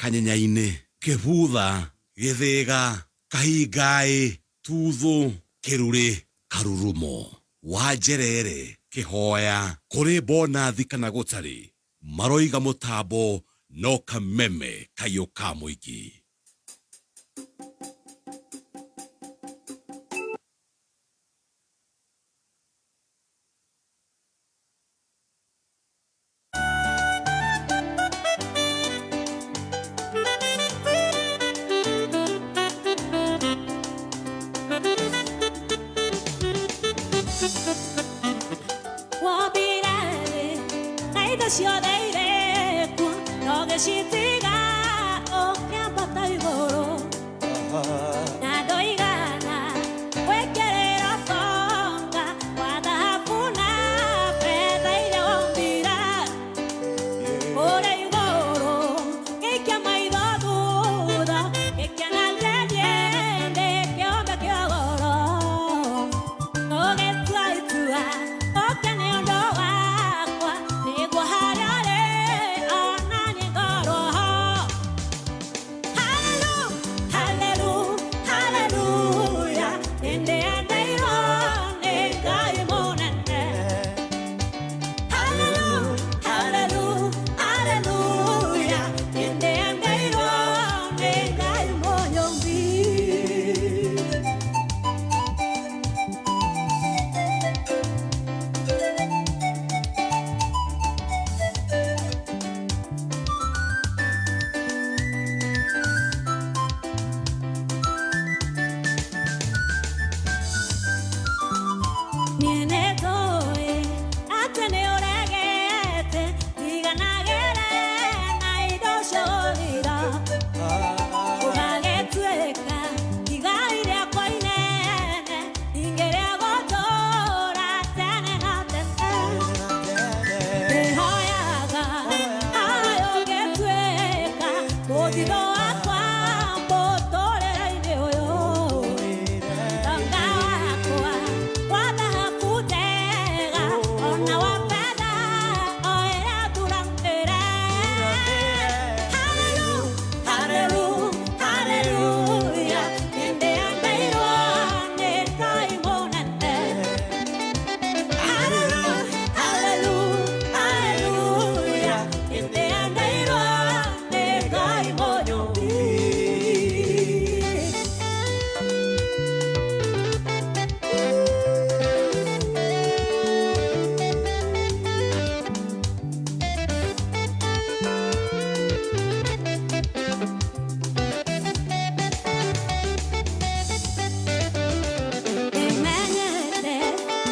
Kanyenya-inĩ, Kĩbutha, Gĩthĩga, Kahingaĩ, Tuthũ, Kĩrurĩ, Karurumo, Wanjerere, Kĩhoya, kũrĩ bonathi kana gũtarĩ, maroiga mũtambo no kameme kayũ ka mũingĩ. Ciothe irĩ kuo no gĩcitiga ũkĩambata igũrũ na ndoigana gwĩkĩrĩra bonga wa thahabu na betha iria wombire kũrĩa igũrũ ngĩikia maitho thutha ngĩkĩona njenye ndĩ kĩũmbe kĩa goro ũgĩtua itua ũke nĩ ũndũ wakwa nĩguo harĩa ũrĩ ona niĩ ngorwo ho. Hallelujah, hallelujah, hallelujah. Nĩndĩanĩirwo nĩ Ngai mũnene. Hallelujah, hallelujah, hallelujah. Nĩndĩanĩirwo nĩ Ngai mũnyũmbi. Niĩ nĩnjũĩ atĩ nĩũregete tiganagĩre na indo ciũthira ũgagĩtuĩka igai rĩakwa inene ingĩrĩa gũtũũra tene na tene ndĩhoyaga harĩa ũngĩtuĩka mũthithũ wakwa mũtũũrĩre-inĩ ũyũ. Tonga wakwa wa thahabu njega ona wa betha o ĩrĩa thuranĩre. Hallelujah, hallelujah, hallelujah. Nĩndĩanĩirwo nĩ Ngai mũnene. Hallelujah, hallelujah, hallelujah. Nĩndĩanĩirwo nĩ Ngai mũnyũmbi. Nĩmenyete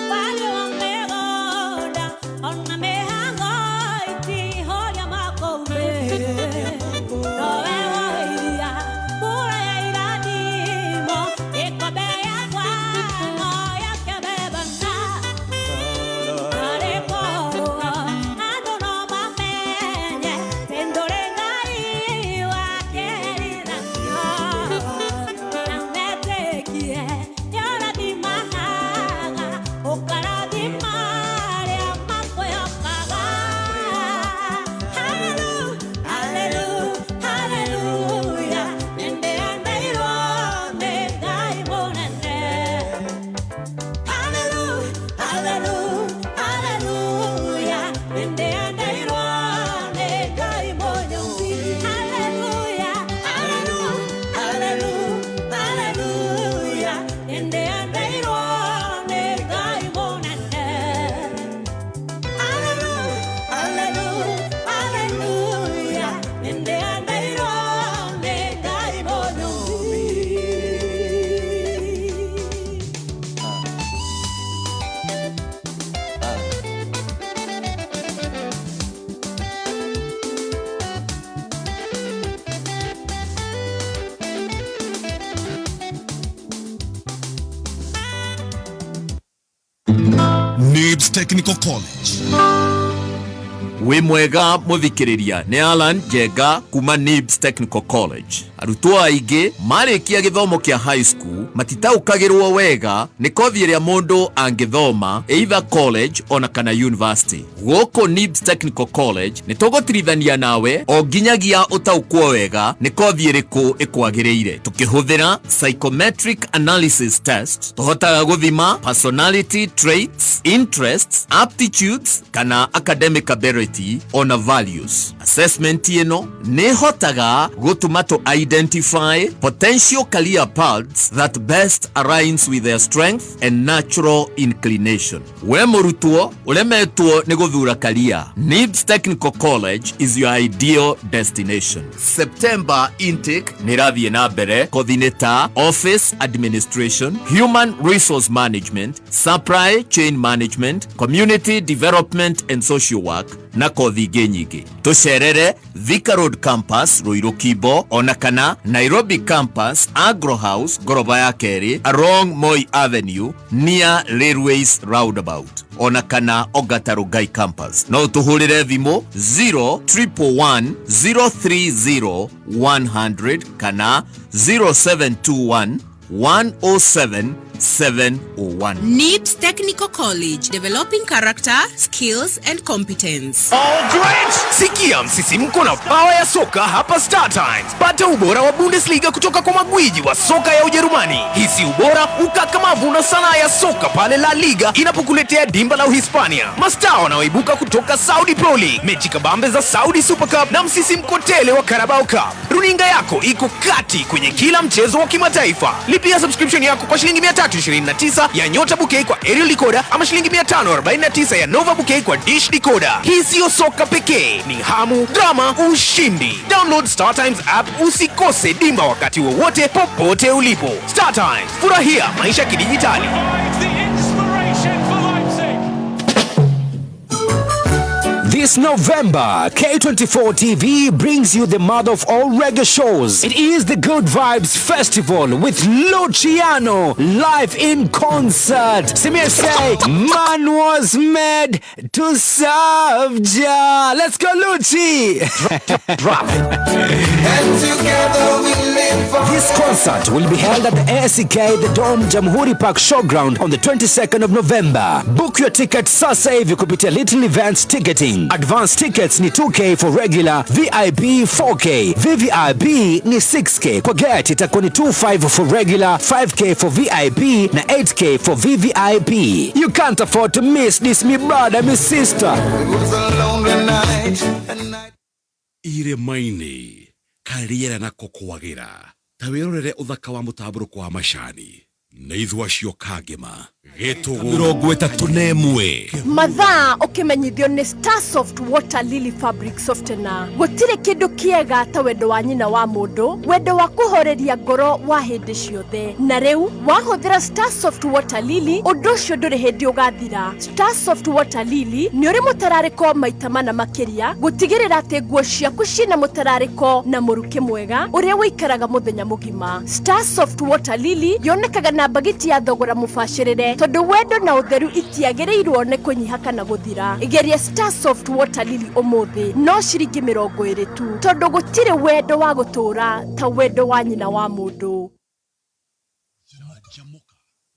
wariĩ wa mĩgũnda ona mĩhango itihoria makũmbĩ nowe woiria mbura ya irathimo gĩkombe gĩakwa no gĩakĩbebana arĩ korwo andũ no mamenye atĩ ndũrĩ Ngai wa kĩririkano na metĩkie nĩũrathimanaga ũkarathima arĩa makwĩhokaga. Hallelujah, hallelujah, hallelujah. Nĩndĩanĩirwo nĩ Ngai mũnene. Hallelujah, hallelujah, hallelujah. Nĩndĩanĩirwo nĩ Ngai mũnyũmbi. Hallelujah, hallelujah, hallelujah, hallelujah. Nĩndĩanĩirwo nĩ Ngai mũnene. Hallelujah, hallelujah, hallelujah. Nĩndĩanĩirwo nĩ Ngai mũnyũmbi. NIBS Technical College. Wĩ mwega mũthikĩrĩria, nĩ Alan Njenga kuma NIBS Technical College. Arutwo aingĩ marĩkia gĩthomo kĩa high school matitaũkagĩrwo wega nĩ kothi ĩrĩa mũndũ angĩthoma either college ona kana university. Gũkũ NIBS Technical College nĩ tũgũtirithania nawe o nginyagia ũtaũkwo wega nĩ kothi ĩrĩkũ ĩkwagĩrĩire. Tũkĩhũthĩra psychometric analysis test tũhotaga gũthima personality traits, interests, aptitudes kana academic ability ona values. Assessment ĩno nĩ ĩhotaga gũtũma tũ identify potential career paths that best aligns with their strength and natural inclination. We mũrutwo ũremetwo nĩ gũthura career, NIBS Technical College is your ideal destination. September intake nĩ ĩrathiĩ na mbere kothi-inĩ ta office administration, human resource management, supply chain management, community development and social work na kothi ingĩ nyingĩ. Tũcerere Thika Road Campus Ruiru Kimbo ona kana Nairobi Campus Agro House ngoroba ya kerĩ along Moi Avenue near Railways Roundabout ona kana Ongata Rongai Campus. No ũtũhũrĩre thimũ 0111 030 100 kana 0721 107 701. NIBS Technical College, developing character, skills and competence. Oh, great! Sikia msisimko na pawa ya soka hapa Star Times. Pata ubora wa Bundesliga kutoka kwa magwiji wa soka ya Ujerumani. Hisi ubora, ukakamavu na sanaa ya soka pale La Liga inapokuletea dimba la Uhispania. Mastaa wanaoibuka kutoka Saudi Pro League, mechi kabambe za Saudi Super Cup na msisimko tele wa Carabao Cup. Runinga yako iko kati kwenye kila mchezo wa kimataifa. Lipia subscription yako kwa shilingi 329 ya Nyota Bouquet kwa aerial decoder ama shilingi 549 ya Nova Bouquet kwa dish decoder. Hii siyo soka pekee, ni hamu, drama, ushindi. Download Star Times app usikose dimba wakati wowote popote ulipo. Star Times, furahia maisha kidijitali. The inspiration for Leipzig. This November, K24 TV brings you the mother of all reggae shows. It is the Good Vibes Festival with Luciano live in concert. Simia say, man was made to serve Jah. Let's go, Lucci. Drop it. This concert will be held at the ACK The Dome Jamhuri Park Showground on the 22nd of November. Book your ticket sasa hivi kupitia Little Events Ticketing. Advance tickets ni 2K for regular, VIP 4K, VVIP ni 6K. Kwa gate itakuwa ni 25 for regular, 5K for VIP na 8K for VVIP. You can't afford to miss this, me brother, me sister. Irĩma-inĩ karĩera nako kwagĩra ta wĩrorere ũthaka wa mũtambũrũko wa macani nĩ ithuĩ acio kangĩma gĩtũgũ 31. Mathaa ũkĩmenyithio nĩ Starsoft Water Lily Fabric Softener. Gũtirĩ kĩndũ kĩega ta wendo wa nyina wa mũndũ, wendo wa kũhoreria ngoro wa hĩndĩ ciothe. Na rĩu wahũthĩra Starsoft Water Lily, ũndũ ũcio ndũrĩ hĩndĩ ũgathira. Starsoft Water Lily nĩ ũrĩ mũtararĩko maita mana makĩria gũtigĩrĩra atĩ nguo ciaku ciĩna mũtararĩko na mũrukĩ mwega ũrĩa ũikaraga mũthenya mũgima. Starsoft Water Lily yonekaga na mbagiti ya thogora mũbacĩrĩre tondũ wendo na ũtheru itiagĩrĩirwo nĩ kũnyiha kana gũthira. Geria Starsoft Water Lily ũmũthĩ no ciringi 20 tu tondũ gũtirĩ wendo wa gũtũũra ta wendo wa nyina wa mũndũ.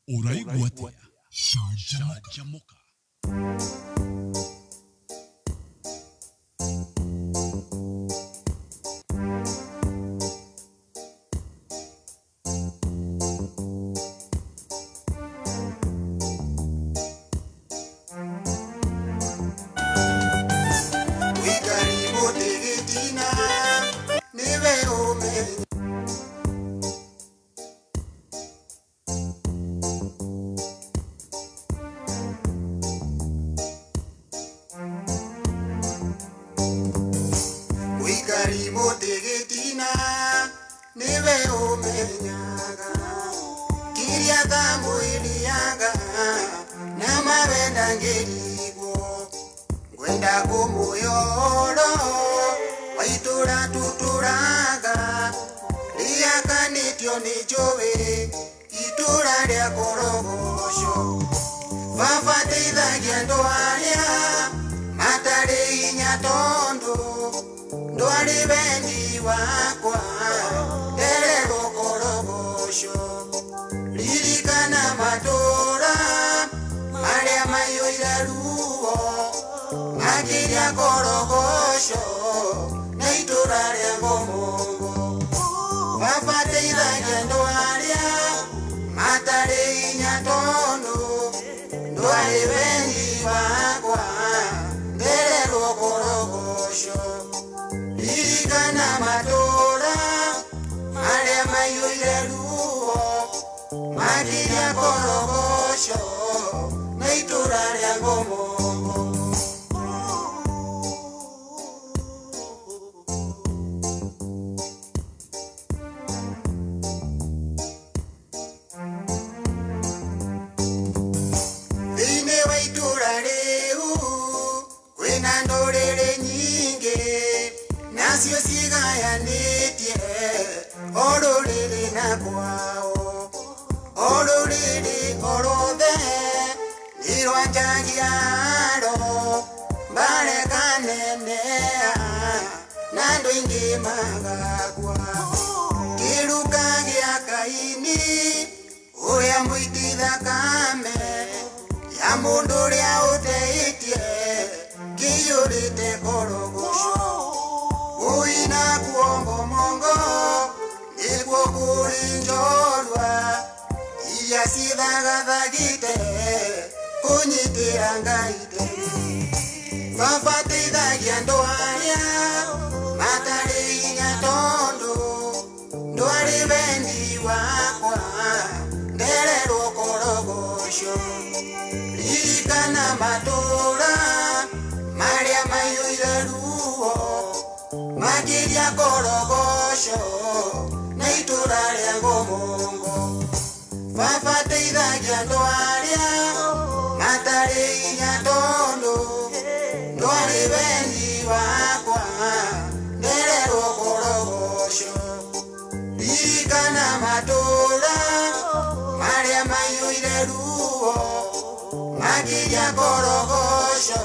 Ũraigua atĩa? Canjamũka. Niwe umenyaga kiria kamwiliaga na mawenda ngirigwo ngwenda kumuyoro waitura tuturaga riakanitio ni njuĩ itura rĩa korogoco. Baba teithagia andũ arĩa matarĩ hinya. inya tondũ ndwarĩ wendi wakwa ndererwo korogoco ririkana matũra marĩa maiyũire ruo makĩria korogoco na itũra rĩa Ngomongo baba teithagia andũ arĩa matarĩ inya tondũ ndwarĩ wendi wakwa ndererwo korogoco ririkana matũra marĩa maiyũire ruo makĩria korogoco na itũra rĩa Ngomongo. Thĩinĩ wa itũra rĩu kwĩna ndũrĩrĩ nyingĩ nacio cigayanĩtie o rũrĩrĩ na kwao o rũrĩrĩ o rothe nĩ rwanjagia ro marekanenea na andũ aingĩ magakua kĩruka gĩa Kaini ũrĩa mũiti thakame ya mũndũ ũrĩa ũteĩtie kĩiyũrĩte korogoco ũi nakuo Ngomongo nĩkuo kũrĩ njorua iria cithagathagĩte kũnyitĩra Ngai baba teithagia andũ arĩa matarĩ hinya tondũ ndwarĩ wendi wakwa ndererwo korogoco ririkana matũra marĩa maiyũire ruo makĩria korogoco na itũra rĩa Ngomongo baba teithagia andũ arĩa matarĩ hinya tondũ ndwarĩ wendi wakwa ndererwo korogoco ririkana matũra marĩa maiyũire ruo makĩria korogoco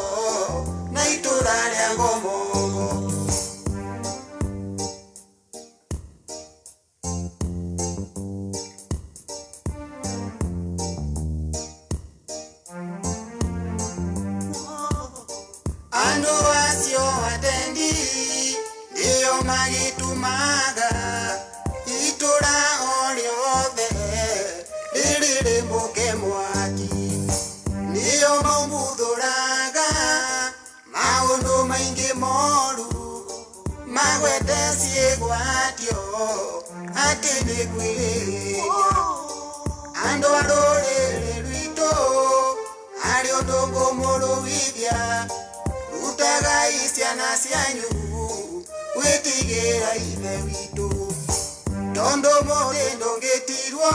na itũra rĩa Ngomongo. Andũ acio atendi nĩo magĩtũmaga itũra o rĩothe rĩrĩrĩmbũke mwaki nĩo maumbuthũraga maũndũ maingĩ moru magwete ciĩgwatio atĩ nĩ kwĩrĩria andũ a rũrĩrĩ rwitũ harĩ ũndũ ngũmũrũithia rutagai ciana cianyu gwĩtigĩra ithe witũ tondũ mũtĩ ndũngĩtirwo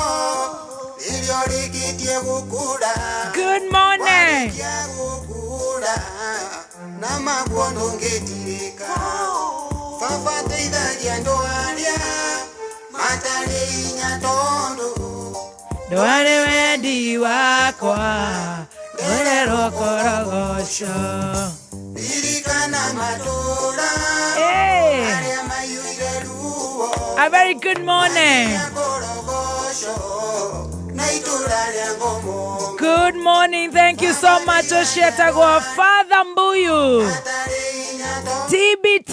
rĩrĩa ũrĩkĩtie gũkũra. Good morning. Warĩkia gũkũra na maguo ndũngĩtirĩka baba teithagia andũ arĩa matarĩ hinya tondũ Ndwarĩ wendi wakwa ndererwo korogoco ririkana matũra Hey. marĩa maiyũire ruo A very good morning. korogoco na itũra rĩa Ngomongo Good morning. Thank you so much, Oshiatagwa Father Mbuyu. TBT.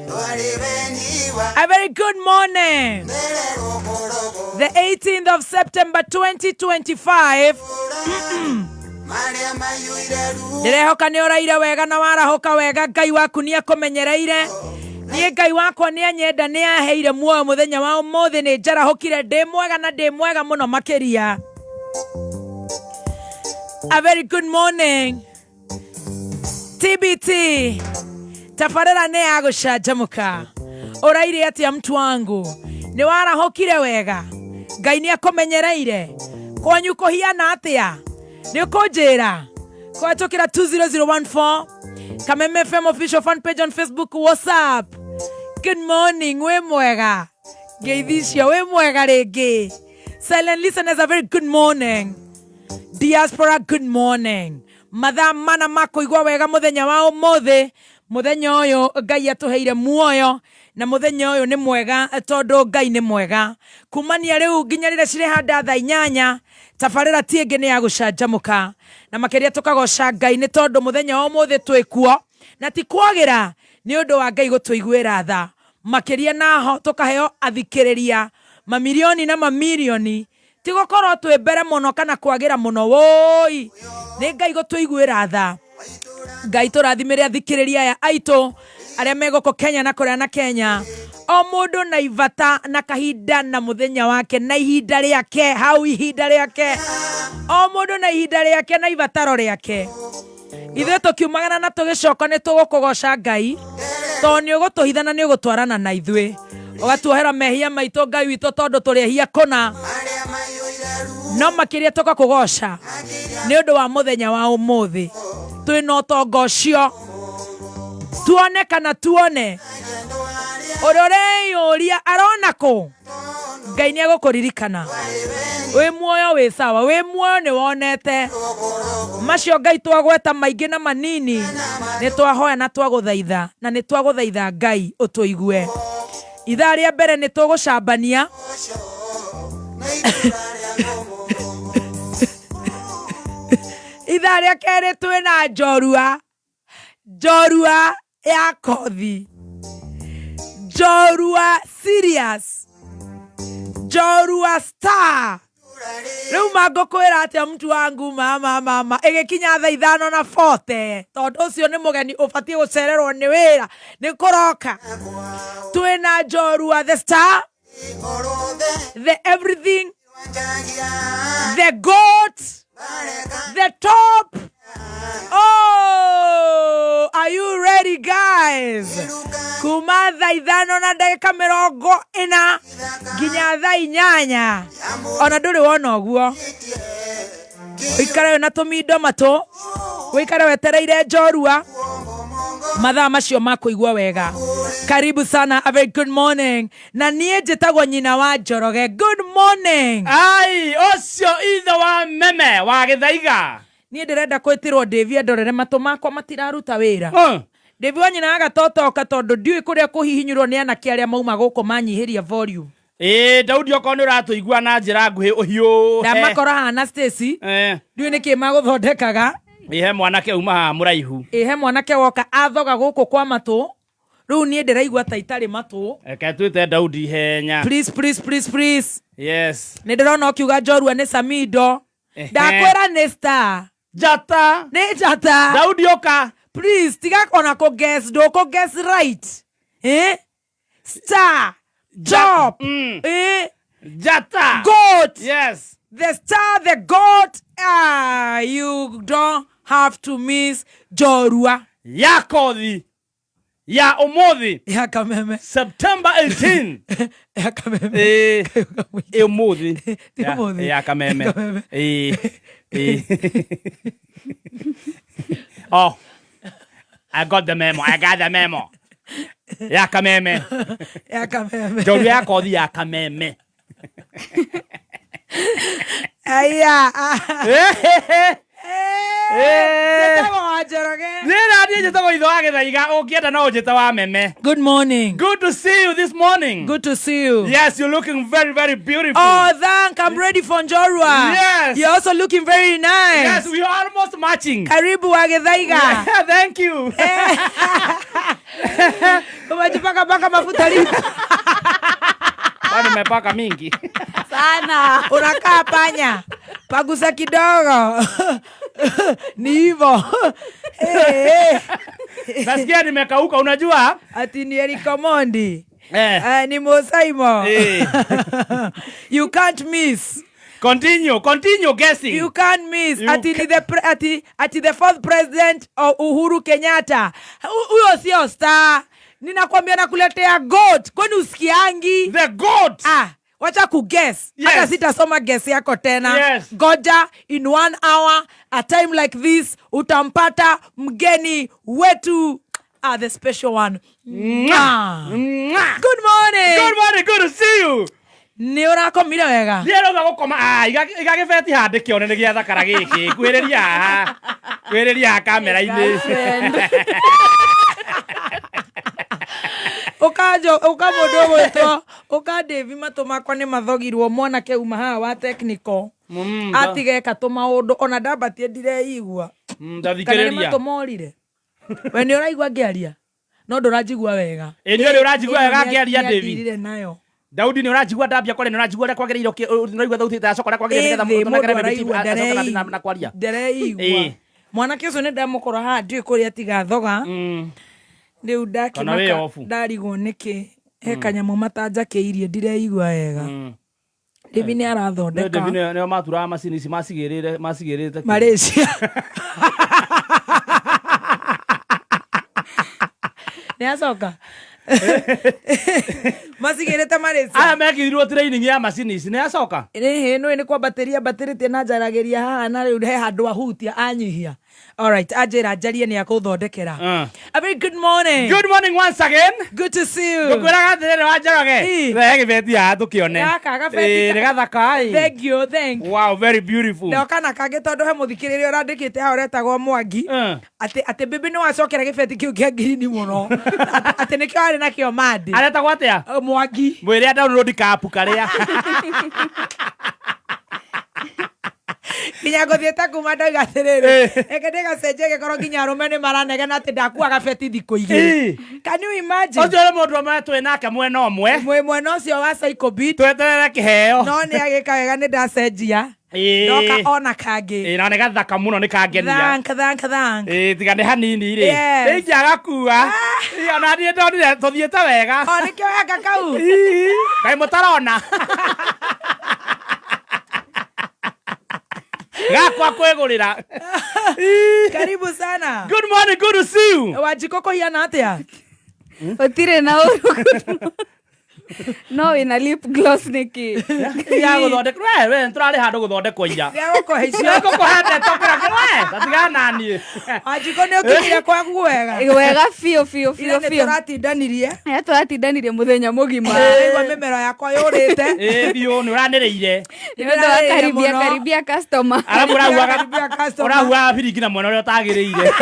ndwarĩ wendi wa A very good morning. ndererwo korogoco The 18th of September 2025. marĩa maiyũire ruo Ndĩrehoka nĩ ũraire wega na warahũka wega. Ngai waku nĩ akũmenyereire. Niĩ Ngai wakwa nĩ anyenda, nĩ aheire muoyo mũthenya wa ũmũthĩ. Nĩ njarahũkire ndĩ mwega na ndĩ mwega mũno makĩria. A very good morning. TBT. Tabarĩra nĩ ya gũcanjamũka. Ũraire atĩa mtu wangu? Nĩ warahũkire wega? Ngai nĩ akũmenyereire? Kwanyu kũhiana atĩa? Nĩ ũkũnjĩra? Kũhetũkĩra 20014 Kameme FM official fan page on Facebook, WhatsApp. Good morning, wĩ mwega? Ngeithi icio wĩ mwega rĩngĩ. Silent listeners, a very good morning. Diaspora, good morning. Mathaa mana ma kũigua wega mũthenya wa ũmũthĩ. Muthenya ũyũ Ngai atũheire muoyo na muthenya ũyũ nĩ mwega tondũ Ngai nĩ mwega. Kumania rĩu nginya rĩrĩa cirĩhanda thaa 8 tabarĩra ti ĩngĩ nĩ ya gũcanjamũka, na makĩria tũkagoca Ngai nĩ tondũ mũthenya wa ũmũthĩ twĩkuo na ti kwagĩra nĩ ũndũ wa Ngai gũtũiguĩra tha. Makĩria naho tũkaheo athikĩrĩria mamirioni na mamirioni, ti gũkorwo twĩ mbere mũno kana kwagĩra mũno, woi nĩ Ngai gũtũiguĩra tha. Ngai tũrathimĩre athikĩrĩria aya aitũ arĩa me gũkũ Kenya na kũrĩa na Kenya, o mũndũ na ibata na kahinda na mũthenya wake na ihinda rĩake, hau ihinda rĩake, o mũndũ na ihinda rĩake na ibataro rĩake. Ithuĩ tũkiumagara na tũgĩcoka nĩ tũgũkũgoca Ngai, tondũ nĩ ũgũtũhitha na nĩ ũgũtwarana na ithuĩ, ũgatuohera mehia maitũ Ngai witũ, tondũ tũrĩ ehia kũna, no makĩria tũgakũgoca nĩ ũndũ wa mũthenya wa ũmũthĩ. Twĩna ũtonga ũcio, tuone kana tuone ũrĩa ũreyũria arona kũ, Ngai nĩ egũkũririkana. Wĩ muoyo wĩ sawa, wĩ muoyo nĩ wonete macio Ngai twagweta maingĩ na manini, nĩ twahoya na twagũthaitha, na nĩ twagũthaitha Ngai ũtũigue. Ithaa rĩa mbere nĩ tũgũcambania ithaa rĩa kerĩ twĩna njorua, njorua ya kothi, njorua serious, njorua star. Rĩu mangũkwĩra atĩa mtu wangu, mama mama, ĩgĩkinya thaa 5:40, tondũ ũcio nĩ mũgeni ũbatiĩ gũcererwo nĩ wĩra nĩ kũroka. Twĩna njorua the star, the everything, the goat, the top. Oh, are you ready guys? Kuma thaa 5:40 nginya thaa 8, ona ndũrĩ wona ũguo. Ũikare wĩna tũmindo matũ, ũikare wetereire njorua mathaa macio ma kũigua wega. Karibu sana, a very good morning. Na niĩ njĩtagwo nyina wa Njoroge. Good morning. Ai, ũcio ithe wa meme wa Gĩthaiga. Niĩ ndĩrenda kwĩtĩrwo Davy andorere matũ makwa matiraruta wĩra. Davy wa nyina agatotoka tondũ ndiũĩ kũrĩa kũhihinyũrwo nĩ anake arĩa mauma gũkũ manyihĩria volume. Ĩĩ, Daudi okorwo nĩ ũratũigua na njĩra nguhĩ ũhiũhe. Ndamakora haha Stacy. Ndiũĩ nĩkĩ magũthondekaga. Ĩhe mwanake uma haha mũraihu. Ĩhe mwanake woka athoga gũkũ kwa matũ. Rĩu niĩ ndĩraigua ta itarĩ matũ. Reke twĩte Daudi ihenya. Please, please, please, please. Yes. Nĩ ndĩrona ũkiuga njorua nĩ Samido. Ndakwĩra nĩ star. Njata. Nĩ njata. Daudi ũka. Please, tiga ona kũ guess, ndũkũ guess right. Eh? Star. Top. Eh? Njata. Goat. Yes. The star, the goat. Ah, you don't have to miss njorua. Ya kothi. Ya ũmũthĩ. Ya kameme. September 18. Ya kameme. Ũmũthĩ. Ti ũmũthĩ. Ya kameme. Kameme. Oh. I got the memo. I got the memo. Ya kameme. Ya kameme. Njorua ya kothi ya kameme. Aya. Njĩtagwo wa Njoroge. Niĩ na niĩ njĩtagwo ithe wa Gĩthaiga, ũngĩenda no ũnjĩte wa meme. Good morning. Good to see you this morning. Good to see you. Yes, you're looking very, very beautiful. Oh, thank. I'm ready for Njorua. Yes. You're also looking very nice. Yes, we are almost matching. Karibu wa Gĩthaiga. Yeah, thank you. Umejipaka paka mafuta lipo. Kwani nimepaka mingi? Sana. Unakaa panya. Pagusa kidogo. Ni hivyo. Hey, hey. Nasikia nimekauka, unajua? Ati ni Eric Omondi. Ni Mosaimo. You can't miss. Continue, continue guessing. You can't miss. You ati ni the ati the fourth president of Uhuru Kenyatta. Huyo sio star. Ninakwambia nakuletea goat. Kwani usikiangi? The goat. Ah, wacha ku guess. Yes. Hata sitasoma guess yako tena. Yes. Goja in 1 hour, a time like this, utampata mgeni wetu. Ah, the special one. Mwah. Mwah. Good morning. Good morning, good to see you. Nĩ ũrakomire wega? Ndiĩ rauga gũkoma. Ah, iga gĩbeti haha ndĩkĩone nĩ gĩathakara gĩkĩ. Kuhĩrĩria haha. Kuhĩrĩria haha kamera-inĩ. Ũkanjo ũka mũndũ ũgwĩtwo ũka Davy matũ makwa nĩ mathogirwo mwanake uma haha wa technical. Atigeka tũmaũndũ ona ndambatie ndireigua. Kana nĩ Ndathikĩrĩria. matũ morire. We nĩ ũraigua ngĩaria? No ndũranjigua wega. Ĩ nĩ ũranjigua wega Ĩno ngĩaria Davy? nĩandirire nayo. Daudi nĩ ũranjigua ndambia kwaria nĩ ũranjigua ũrĩa kwagĩrĩire nĩ ũraigua thauti ĩtacoka ũrĩa kwagĩrĩire nĩgetha Ĩthĩ, mũndũ mũndũ anegere araigua acoka na kwaria. ndereigua Ĩ. Mwanake ũcio nĩ ndamũkora haha ndiũĩ kũrĩa atiga thoga. Rĩu Kana wĩ ndakĩmaka off. ndarigwo nĩkĩ he kanyamũ matanjakĩirie ndireigua wega. David nĩ arathondeka. David nĩo maturaga macini ici macigĩrĩre macigĩrĩte kĩ? Malaysia. Nĩ acoka macigĩrĩte Malaysia. Aya mekĩrirwo training ya macini ici nĩ acoka. Rĩhĩ nĩ nĩ kwambatĩria mbatĩrĩtie na njaragĩria haha na rĩu he handũ ahutia anyihia. Alright, anjĩra njarie nĩ akũthondekera. A very good morning. Good morning once again. Good to see you. Ngũkwĩraga atĩrĩrĩ wa Njoroge. Ĩ. Rehe gĩbeti haha tũkĩone. Gaka gabeti Ĩ, nĩ gathaka ĩ. Thank you, thank you. Wow, very beautiful. Na kana kangĩ tondũ he mũthikĩrĩria ũrandĩkĩte haha ũretagwo Mwangi atĩ atĩ bibi nĩ wacokera gĩbeti kĩu kĩa ngirini mũno atĩ nĩkĩo arĩ nakĩo mandi. Aretagwo atĩa? Mwangi. Mwĩre a download ka app karĩa. Nginya ngũthiĩte kuma ndoiga atĩrĩrĩ reke ndĩgacenjie gĩkorwo nginya arũme nĩ maranegena atĩ ndakua gabeti thikũ igĩrĩ. Can you imagine? Ũcio nĩ mũndũ ũmwe twĩ nake mwena ũmwe. Mwĩ mwena ũcio wa Psycho Beat. Tweterere kĩheo. No nĩ agĩka wega nĩ ndacenjia. Ĩ. Ndoka ona kangĩ. Ĩ, na nĩ gathaka mũno nĩ kangenia. Thank, thank, thank. Ĩ, tiga nĩ hanini rĩ. Yes. Ingĩagakua. Ĩ, ona niĩ ndonire tũthiĩte wega. O nĩkĩo gaka kau. Kaĩ mũtarona. Gakwa kwĩgũrĩra. Karibu sana. Good morning, good to see you. Wanjikũ kũhiana atĩa? Ũtirĩ na ũru. No wĩna lip gloss nĩkĩ? Ya gũthondekwo we we tũrarĩ handũ gũthondekwo ira. Gĩa gũkũhe icio. Gũkũhe ndeto kũrĩa we tatigana na niĩ. Wanjikũ nĩ ũkinyire kwaku wega. Wega biũ biũ Ira biũ nĩ biũ. tũratindanirie. Aya tũratindanirie mũthenya mũgima. Ndaigua mĩmero yakwa yũrĩte. Ĩ biũ nĩ ũranĩrĩire. Nĩ ũndũ wa karibia karibia customer. Arabu ũrahuaga ũrahuaga biringi na mwena ũrĩa ũtagĩrĩire.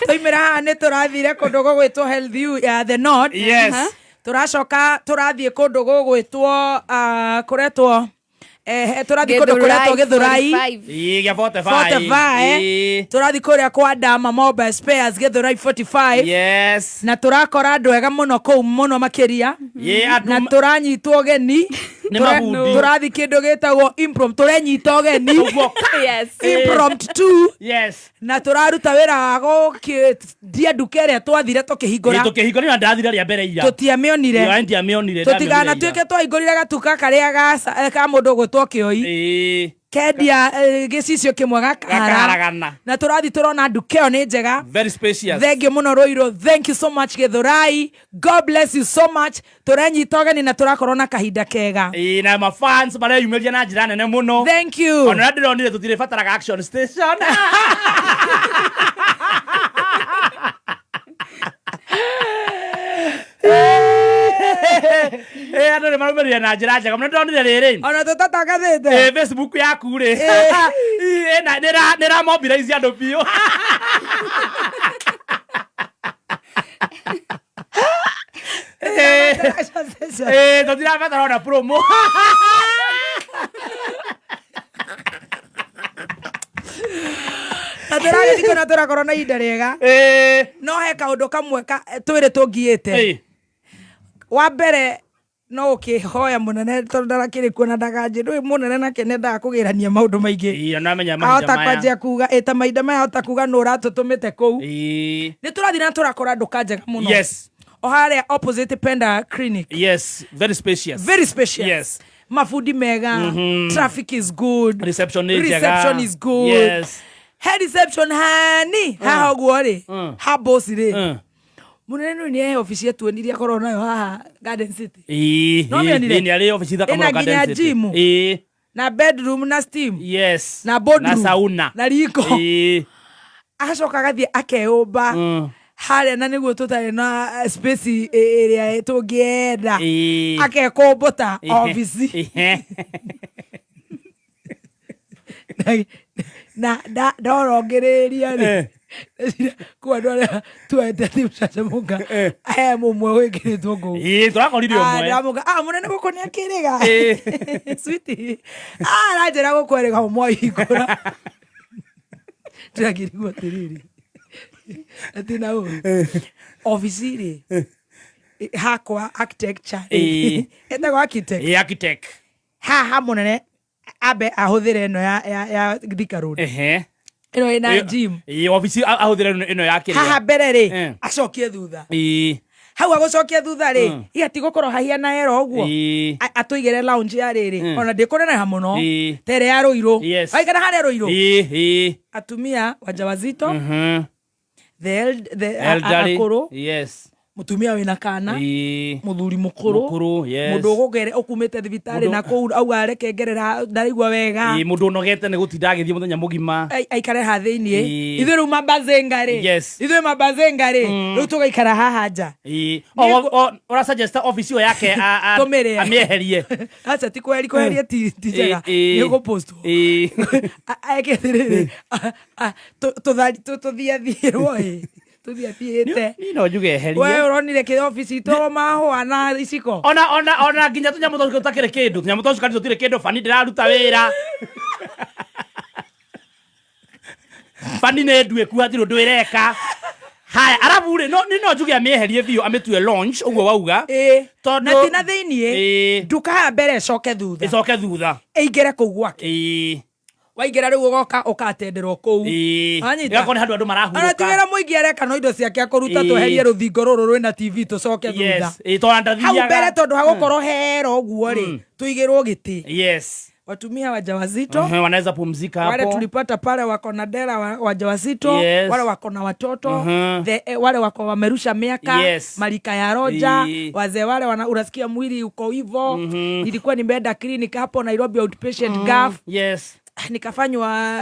Twaimĩra haha nĩ tũrathire kũndũ gũgwĩtwo Health U ya The North. Yes. Aha. Tũracoka tũrathiĩ kũndũ gũgwĩtwo kũretwo tũrathiĩ kũndũ kũretwo Gĩthũrai. Ĩ gĩa 45. 45. Ĩ. Tũrathiĩ kũrĩa kwa Dama Mobile Spares Gĩthũrai 45. Yes. Na tũrakora andũ ega mũno kũu mũno makĩria. Ĩ, andũ Na tũranyitwo ũgeni. Nĩ mabundi. Tũrathiĩ kĩndũ gĩtagwo impromptu tũrenyita ũgeni. Yes. Impromptu. Yes. Na tũraruta wĩra wa gũkĩendia nduka ĩrĩa twathire tũkĩhingũra. Ĩ, tũkĩhingũra na ndathire rĩa mbere ira. Tũtiamĩonire. Ĩ, ndiamĩonire. Tũtikanatuĩke twahingũrire gatuka karĩa ka mũndũ ũgwĩtwo Kĩoi. Ĩ. Kendia gĩcicio kĩmwe gakaharagana. Gakaharagana. Na tũrathiĩ tũrona nduka ĩyo nĩ njega. Very spacious. Thank you mũno Rũirũ. Thank you so much Gĩthũrai. God bless you so much. Tũrenyita ũgeni na tũrakorwo na kahinda kega. Ĩ, na mafans mareyumĩria na njĩra nene mũno. Thank you. Ona ũrĩa ndĩronire tũtirĩbataraga action station. Ĩ, andũ nĩ marũmĩrĩire na njĩra njega mũno ndĩronire rĩrĩ. Ona tũtatangathĩte. Ĩ, Facebook yaku rĩ. Ĩ, na- nĩ ĩra mobilize andũ biũ. Ĩ, tũtirabatara ona promo. Na tũragĩthiĩ kũna tũrakorwo na ihinda rĩega. No he kaũndũ kamwe twĩrĩ tũngiĩte. Wa mbere no ũkĩhoya mũnene tondũ ndarakĩrĩ kuo na ndakanjĩ ndũĩ mũnene nake nĩendaga kũgĩrania maũndũ maingĩ. Ĩ, ona amenya mahinda Ahota maya. kwanjia kuga ĩ ta mahinda maya ahota kuga nũ ũratũtũmĩte kũu. Ĩ. Nĩ tũrathiĩ na tũrakora nduka njega mũno. Yes. O harĩa opposite Penda Clinic. Yes, very spacious. Very spacious. Yes. Mabundi mega. Traffic is good. Reception nĩ njega. Reception is good. Yes. He reception hani haha ũguo rĩ ha boss rĩ mũnene nĩ he obici etuonirie akorwo nayo haha Garden City. Ĩ, No ĩ, mĩonire? ĩ, nĩ arĩ obici thaka Ĩna mũno nginya Garden City. gym. Ĩ. Na bedroom na steam. Yes. Na boardroom. Na sauna. Na riko. Ĩ. Agacoka agathiĩ akeyũmba harĩa na nĩguo tũtarĩ na space ĩrĩa tũngĩenda Ĩ. akekũmbũta obici na ndorongereria rĩ Kwa andũ arĩa tuoete atĩ mũcanjamũka he mũmwe wĩkĩrĩtwo kũu. Ĩĩ, tũrakorire ũmwe. Ndamũka ah mũnene gũkũ nĩ akĩrĩga. Ĩĩ. Sweetie. Ah aranjĩra gũkũ erĩga mwahingũra. Ndĩrakĩrigwo atĩrĩrĩ. Atĩ na ũru. Obici rĩ hakwa architecture rĩ Ĩĩ. ĩtagwo architect. Ĩĩ, architect. Haha mũnene ambe ahũthĩre ĩno ya ya ya Thika Road. Ehe. Ĩno ĩna gym. Ĩĩ, obici ahũthĩre ĩno ya kĩrĩa. Haha mbere rĩ Eh. acokie thutha. Ĩĩ. Hau agũcokia thutha rĩ ihati gũkorwo hahiana ero ũguo. Ĩĩ. Atũigĩre lounge ya rĩrĩ ona ndĩkũneneha mũno Ĩĩ. ta ĩrĩa ya Rũirũ. Yes. Waikara harĩa Rũirũ. Ĩĩ, ĩĩ. Atumia wajawazito the Elderly. akũrũ Yes. mũtumia wĩna kana Ĩĩ. mũthuri mũkũrũ Mũkũrũ, yes. mũndũ ũgũgere ũkumĩte thibitarĩ Mũndũ- na kũu auga reke ngerera ndaraigua wega Ĩĩ, mũndũ ũnogete nĩ gũtinda agĩthiĩ mũthenya mũgima. Aikare ha thĩiniĩ Ĩĩ. ithuĩ rĩu mabazenga rĩ Yes. ithuĩ mabazenga rĩ rĩu tũgaikara haha nja Ĩĩ. Nĩ Ũra suggest obici ĩyo yake Tũmĩrĩe. amĩeherie. Aca ti kweheri kweheria ti ti njega Ĩĩ, nĩ ũgũpostwo Ĩĩ. Eke atĩrĩrĩ tũthiathiĩrwo ĩ tũthiathiĩte Niĩ no njuge eherie. we ũronire kĩ obici itũ mahũa na iciko Ona ona ona nginya tũnyamũ tũcio tũtakĩrĩ kĩndũ tũnyamũ twa cukari tũtirĩ kĩndũ bani ndĩraruta wĩra bani nĩ nduĩku hatirĩ ũndũ ĩreka haya arabu rĩ no nĩ no njuge amĩeherie biũ amĩtue launch ũguo wauga ĩĩ Tondũ- na ti na thĩiniĩ Ĩĩ. nduka haha mbere ĩcoke thutha ĩcoke thutha ĩingĩre kũu gwake ĩĩ waingĩra rĩu ũgoka ũkatenderwo kũu ĩĩ Wanyita? ĩgakorwo nĩ handũ andũ ona marahurũka tigĩra mũingĩ areka no indo ciake akũruta Ĩĩ. tweherie rũthingo rũrũ rwĩna tv tũcoke thutha yes ĩĩ tondũ hau ndathiaga mbere tondũ hagũkorwo hero ũguo rĩ tũigĩrwo gĩtĩ yes watumia wajawazito Wanaweza pumzika wale hapo tulipata pale wako na dera wajawazito Yes. wale wako na watoto Mhm. wale wako wamerusha miaka Yes. marika ya roja Ii. wazee wale wana, unasikia mwili uko hivo nilikuwa nimeenda clinic hapo Nairobi outpatient GAF yes nikafanywa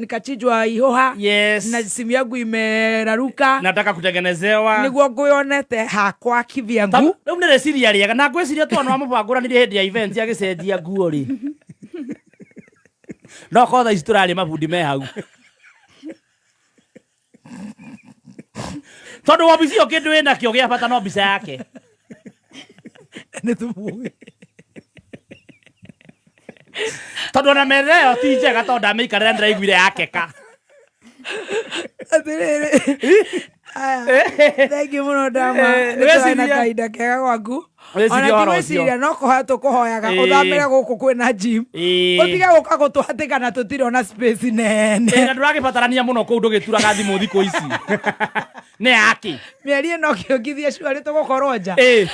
nikachinjwa ihoha yes na simu yangu imeraruka nataka kutengenezewa niguo nguyonete hakwa kivyangu rĩu nĩ rĩciria rĩega na ngwĩciria twana wa mũbangũranirie hĩndĩ ya event agĩcenjia nguo rĩ no korwo thaa ici tũrarĩ mabundi me hau tondũ wabici ĩyo kĩndũ ĩnakĩo gĩa bata no mbica yake nĩ tũmuĩ tondũ ona metha ĩyo ti njega tondũ ndamĩikarĩra ndĩraiguire yakeka atĩrĩrĩ aya thengiũ mũno ndama Eh, nĩ tũrarĩ na weciria- kahinda kega gwaku Weciria ona ti ũhoro gwĩciria ũcio. no kũhoya tũkũhoyaga Ĩĩ. ũthamĩre gũkũ kwĩna gym Ĩĩ. ũtige gũka gũtũhatĩka na tũtirĩ ona space nene Ĩĩ, na ndũragĩbatarania mũno kũu ndũgĩturaga thimũ thikũ ici nĩ yake mĩeri ĩno kĩongithia cuarĩ tũgũkorwo nja Ĩĩ.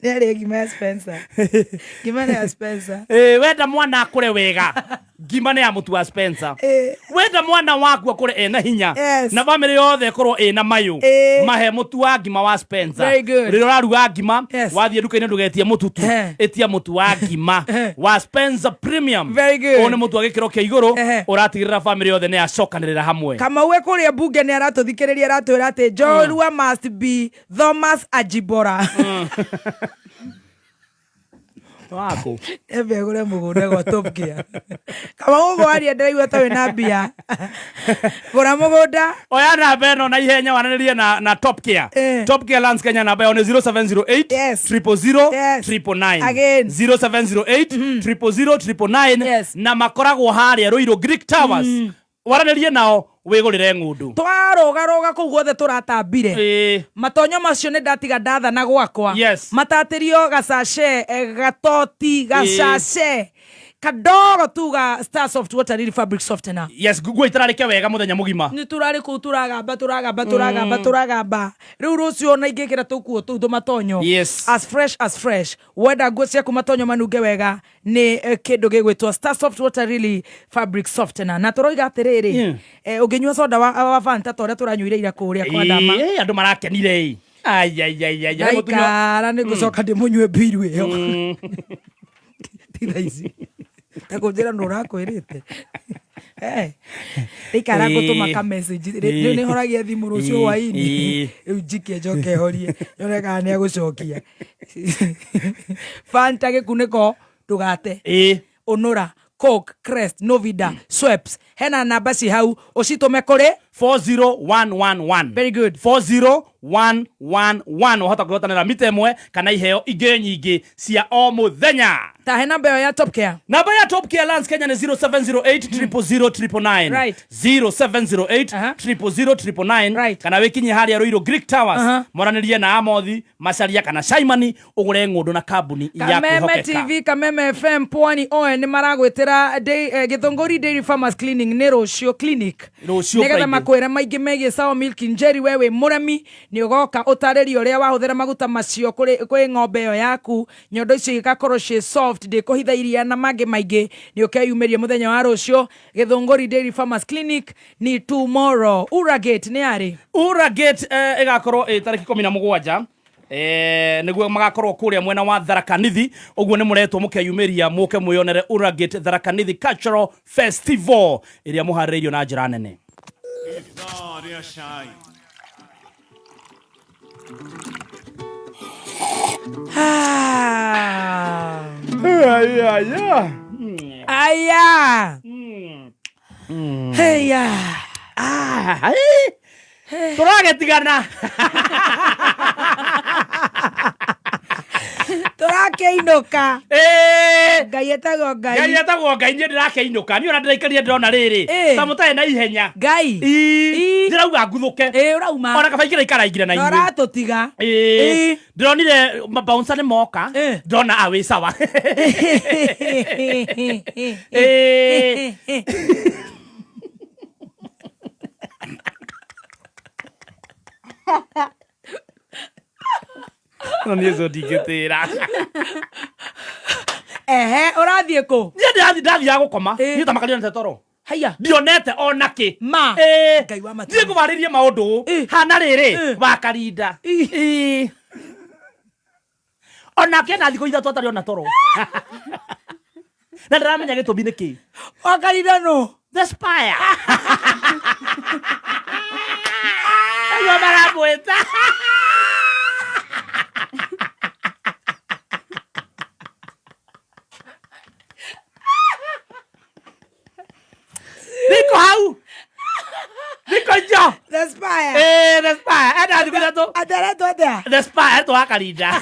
nĩ arĩe ngima ya Spencer ngima nĩ ya Spencer Ĩĩ, wenda mwana akũre wega ngima nĩ ya mũtu wa Spencer Ĩĩ. wenda mwana waku akũre ena hinya Yes. na bamĩrĩ yothe ĩkorwo ĩna mayũ Ĩĩ. mahe mũtu wa ngima wa Spencer Very good. rĩrĩa ũraruga ngima Yes. wathiĩ nduka-inĩ ndũgetie mũtutu Eh. ĩtia mũtu wa ngima wa Spencer Premium Very good. ũyũ nĩ mũtu wa gĩkĩro kĩa igũrũ Ehe. ũratigĩrĩra bamĩrĩ yothe nĩ yacokanĩrĩra hamwe Kamau e kũrĩa mbunge nĩ aratũthikĩrĩria aratwĩra atĩ Njorua must be Thomas Ajibora waku embe agũre mũgũnda gwa Top Gear Kamau ũguo waria ndĩraigua ta wĩna mbia gũra mũgũnda oya namba ĩno na ihenya wananĩrie na Top Care Eh. Top Care Lands Kenya namba yao nĩ 0708 Yes. 000 Yes. 999 Again. 0708 000 999 Yes. na makoragwo harĩa Ruiru Greek Towers waranĩrie nao wĩgũrĩre ng'ũndũ twarũgarũga kũu guothe tũratambire Ĩĩ. matonyo macio nĩ ndatiga ndathana gwakwa Yes. matatĩrio gacace gatoti gacace kadogo tu ga Star Soft Water Lily Fabric Softener yes nguo itararĩke wega mũthenya mũgima nä tå rarä kå u tå ragamba tå ragamba tå ragamba tå ragamba rä u rå cio ona ingä kä ra tå kuo tå u tå matonyo Yes. as fresh as fresh wenda nguo ciaku matonyo manunge wega nä kä ndå gä gwä two Star Soft Water Lily Fabric Softener na tå roiga atä rä rä å ngä nyua soda wa Fanta ta å rä a tå ranyuire ira kå rä a kwa ndama Ĩĩ, andũ marakenire ĩ Ai, ai, ai, ai, ai, mũtumia- ndaikara nä ngå coka ndä må nyue mbiru ä yo ti tha ici ta kå njä ra nä å rakwä rä te ndaikara ngå tå ma ka message Ĩĩ. nä horagia thimå rå cio Ĩĩ. hwainĩ Ĩĩ. rä u njikie njoke horie nyone kana nä agå cokia fanta gä kunä ko ndå gate Ĩĩ. å nå ra Coke, Crest, Novida, Schweppes. Hena namba ci hau ũcitũme kũrĩ 40111. Very good. 40111 wahota kwĩhotanĩra mita ĩmwe kana iheo ingĩ nyingĩ cia o mũthenya. Ta he namba ĩyo ya Top Care. Namba ya Top Care Lands Kenya nĩ 0708 000 999. Right. 0708 000 999. Right. Kana wĩkinye harĩa Ruiru Greek Towers. Moranĩrie na Amothi Macaria kana Shaimani ũgũre ng'ũndũ na kambuni ya Kameme kwĩhokeka. TV, Kameme FM, Pwani Oen nĩ maragwĩtĩra Gĩthũngũri Dairy Farmers Clinic nĩ rũciũ clinic. Rũciũ Nĩgetha Friday. makwĩre maingĩ megiĩ Sawa Milk Njeri, we wĩ mũrĩmi nĩ ũgoka ũtarĩrie ũrĩa wahũthĩra maguta macio kwĩ ng'ombe ĩyo yaku, nyondo icio igakorwo ciĩ soft, ndĩkũhitha iria na mangĩ maingĩ. Nĩ ũkeyumĩria mũthenya wa rũciũ. Gĩthũngũri Dairy Farmers Clinic ni tomorrow. Uragate nĩ arĩ? Uragate ĩgakorwo ĩ tarĩki 17, nĩguo magakorwo kũrĩa mwena wa Tharaka Nithi. Ũguo nĩ mũretwo mũkeyumĩria mũke mwĩyonere Uragate Tharaka Nithi Cultural Festival ĩrĩa mũharĩrĩirio na njĩra nene. Aya. Heya. Tũragĩtigana. Tũrakĩinũka. Ngai etagwo Ngai. Ngai etagwo Ngai, niĩ ndĩrakĩinũka. Niĩ ona ndĩraikarire ndĩrona rĩrĩ. Ta mũtarĩ na ihenya. Ngai. Ndĩrauga nguthũke. Ũrauma. Ona kaba ingĩra ikaraingire na Na inyuĩ. ũratũtiga. Ndĩronire mabouncer nĩ moka. Ndĩrona a wĩ sawa. No niĩ ũcio ndingĩtĩra. Ehe, ũrathiĩ kũ? Niĩ ndĩrathiĩ, ndathiaga gũkoma. Niĩ ta makarionete toro. Haiya. Ndionete ona kĩ. Ma. Ngai wa matu. Thiĩ ngũbarĩrie maũndũ. Hana rĩrĩ, wa Karinda. Onake na thikũ 3 atarĩ ona toro. Na ndĩramenya gĩtũmi nĩ kĩ. Wa Karinda nũ? The Spire. Acio maramwĩta. Niko hau. Niko njo. The Spire. The Spire. Ena thikũ 3. Ateretwo atĩa? The Spire etwo wa Karinda.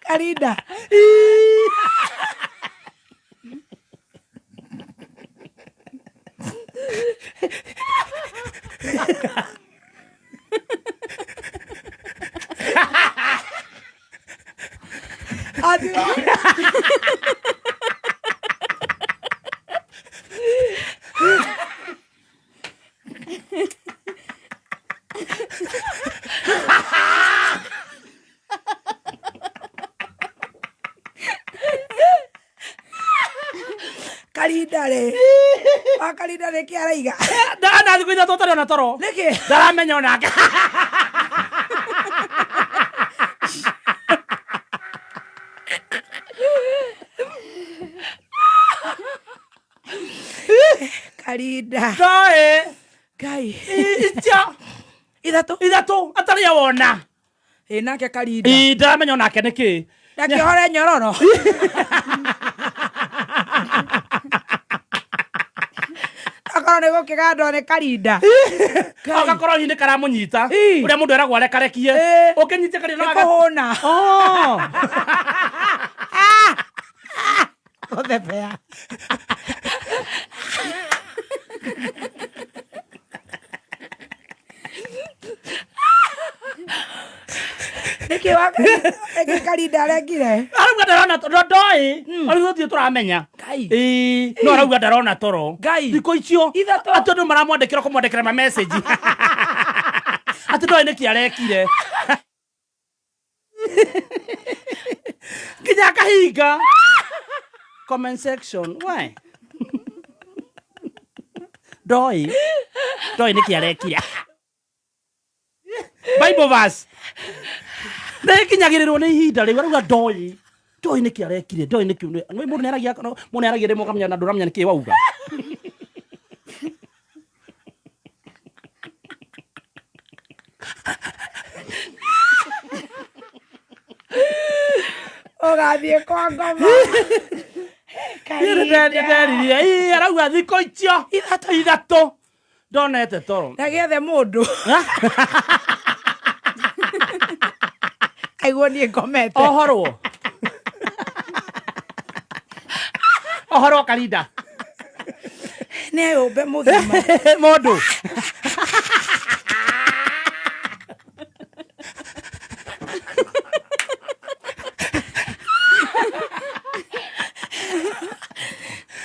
Karinda. Karinda rĩ. Wa Karinda nĩ kĩ araiga? Ndana thikũ 3 atarĩ ona toro. Nĩkĩ? Ndaramenya onake. Karinda. Ndoĩ. Ngai. Icio. 3. 3 atarĩ wona. Ĩ nake Karinda. Ĩ ndaramenya onake nĩkĩ. Ndakĩhore nyororo. Akorwo nĩ gũkĩgandwo nĩ Karinda. Agakorwo hihi nĩ karamũnyita. Ũrĩa mũndũ eragwo arekarekie. Ũkĩnyitie Karinda Nĩ kũhũna. Gũthebea. Nĩkĩ wa Nĩkĩ Karinda arekire? Arauga ndarona toro, ndoĩ. Rĩu tũtirĩ tũramenya. Ngai. No arauga ndarona toro. Ngai. Thikũ icio atĩ andũ maramwandĩkĩra kũmwandĩkĩra ma message. Atĩ ndoĩ nĩkĩ arekire. Nginya akahinga. Comment section. Why? Ndoĩ. Ndoĩ nĩkĩ arekire. Bible verse. Nĩkinyagĩrĩrwo nĩ ihinda rĩu arauga ndoĩ. Ndoĩ nĩkĩ arekire, ndoĩ nĩkĩ. Nĩ mũndũ nĩaragia, mũndũ nĩaragia rĩmwe ũkamenya na ndũramenya nĩkĩ wauga. Ũgathiĩ kwa ngoma. Nderiririe ii arauga thikũ icio ithatũ ndonete toro. Na gĩethe mũndũ. Aiguo niĩ ngomete. Ohorwo. Ohorwo Karinda. Nĩ eyũmbe mũgima. Mũndũ.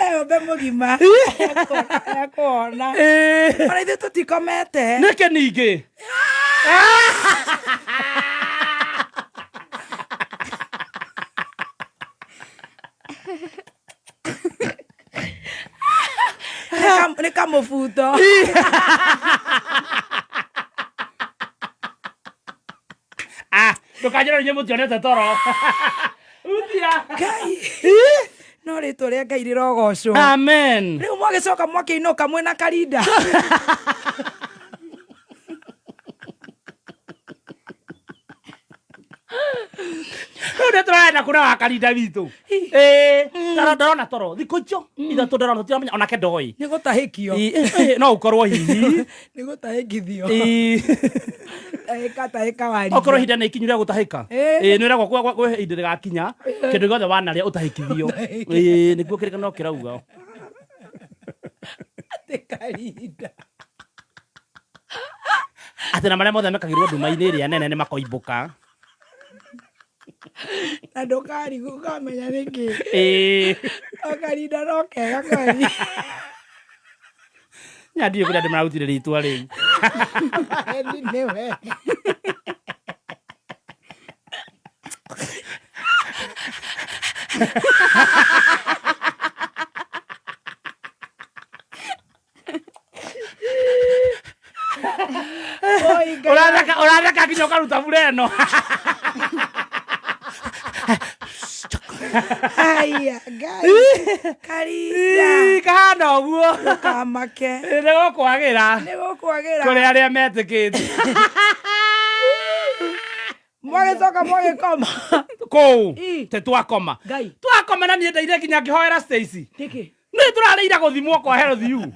Eyũmbe mũgima. Ekuona. Ona ithuĩ tũtikomete. Nĩkĩ ningĩ? Nĩ kamũbuto. Ah, ndũkanjĩre inyuĩ mũtionete toro. Uthia. Ngai. No rĩtwa rĩa Ngai rĩrogocwo. Amen. Rĩu mwagĩcoka mwakĩinũka mwĩna Karinda. Rĩu nĩ tũrarenda kũra wa Karinda witũ. Ĩĩ, ndarona toro thikũ icio ithatũ ndarona tũtiramenya onake ndoĩ. Nĩ gũtahĩkio. No ũkorwo hihi. Nĩ gũtahĩkithio. Ĩĩ. Tahĩka tahĩka warithia. Okorwo ihinda nĩ ikinyu rĩa gũtahĩka. Ĩĩ. Ĩĩ, nĩ wĩragwo kwĩ ihinda rĩgakinya kĩndũ gĩothe wanarĩa ũtahĩkithio. Ĩĩ, nĩguo kĩrĩkanĩro kĩrauga. Atĩ Karinda. Atĩ na marĩa mothe mekagĩrwo nduma-inĩ ĩrĩa nene nĩ makoimbũka. Na ndũkarigwo ũkamenya nĩkĩ. Ĩĩ. O Karinda no kega kweri. Nya ndiũĩ kũrĩa andũ mararutire rĩtwa rĩu. Eni nĩwe. Oi, Ngai. Ũratheka ũratheka nginya ũkaruta mbura ĩno. Aya, Ngai. Karinda. Ii, kahana ũguo. Ndũkamake. Nĩ gũkwagĩra. Nĩ gũkwagĩra. Kũrĩ arĩa metĩkĩtie. Mwagĩcoka mwagĩkoma. Kũu. Ii. Te twakoma. Ngai. Twakoma na niĩ ndaire nginya ngĩhoera Stacy. Nĩkĩ? Nĩ tũrarĩire gũthimwo kwa Health U.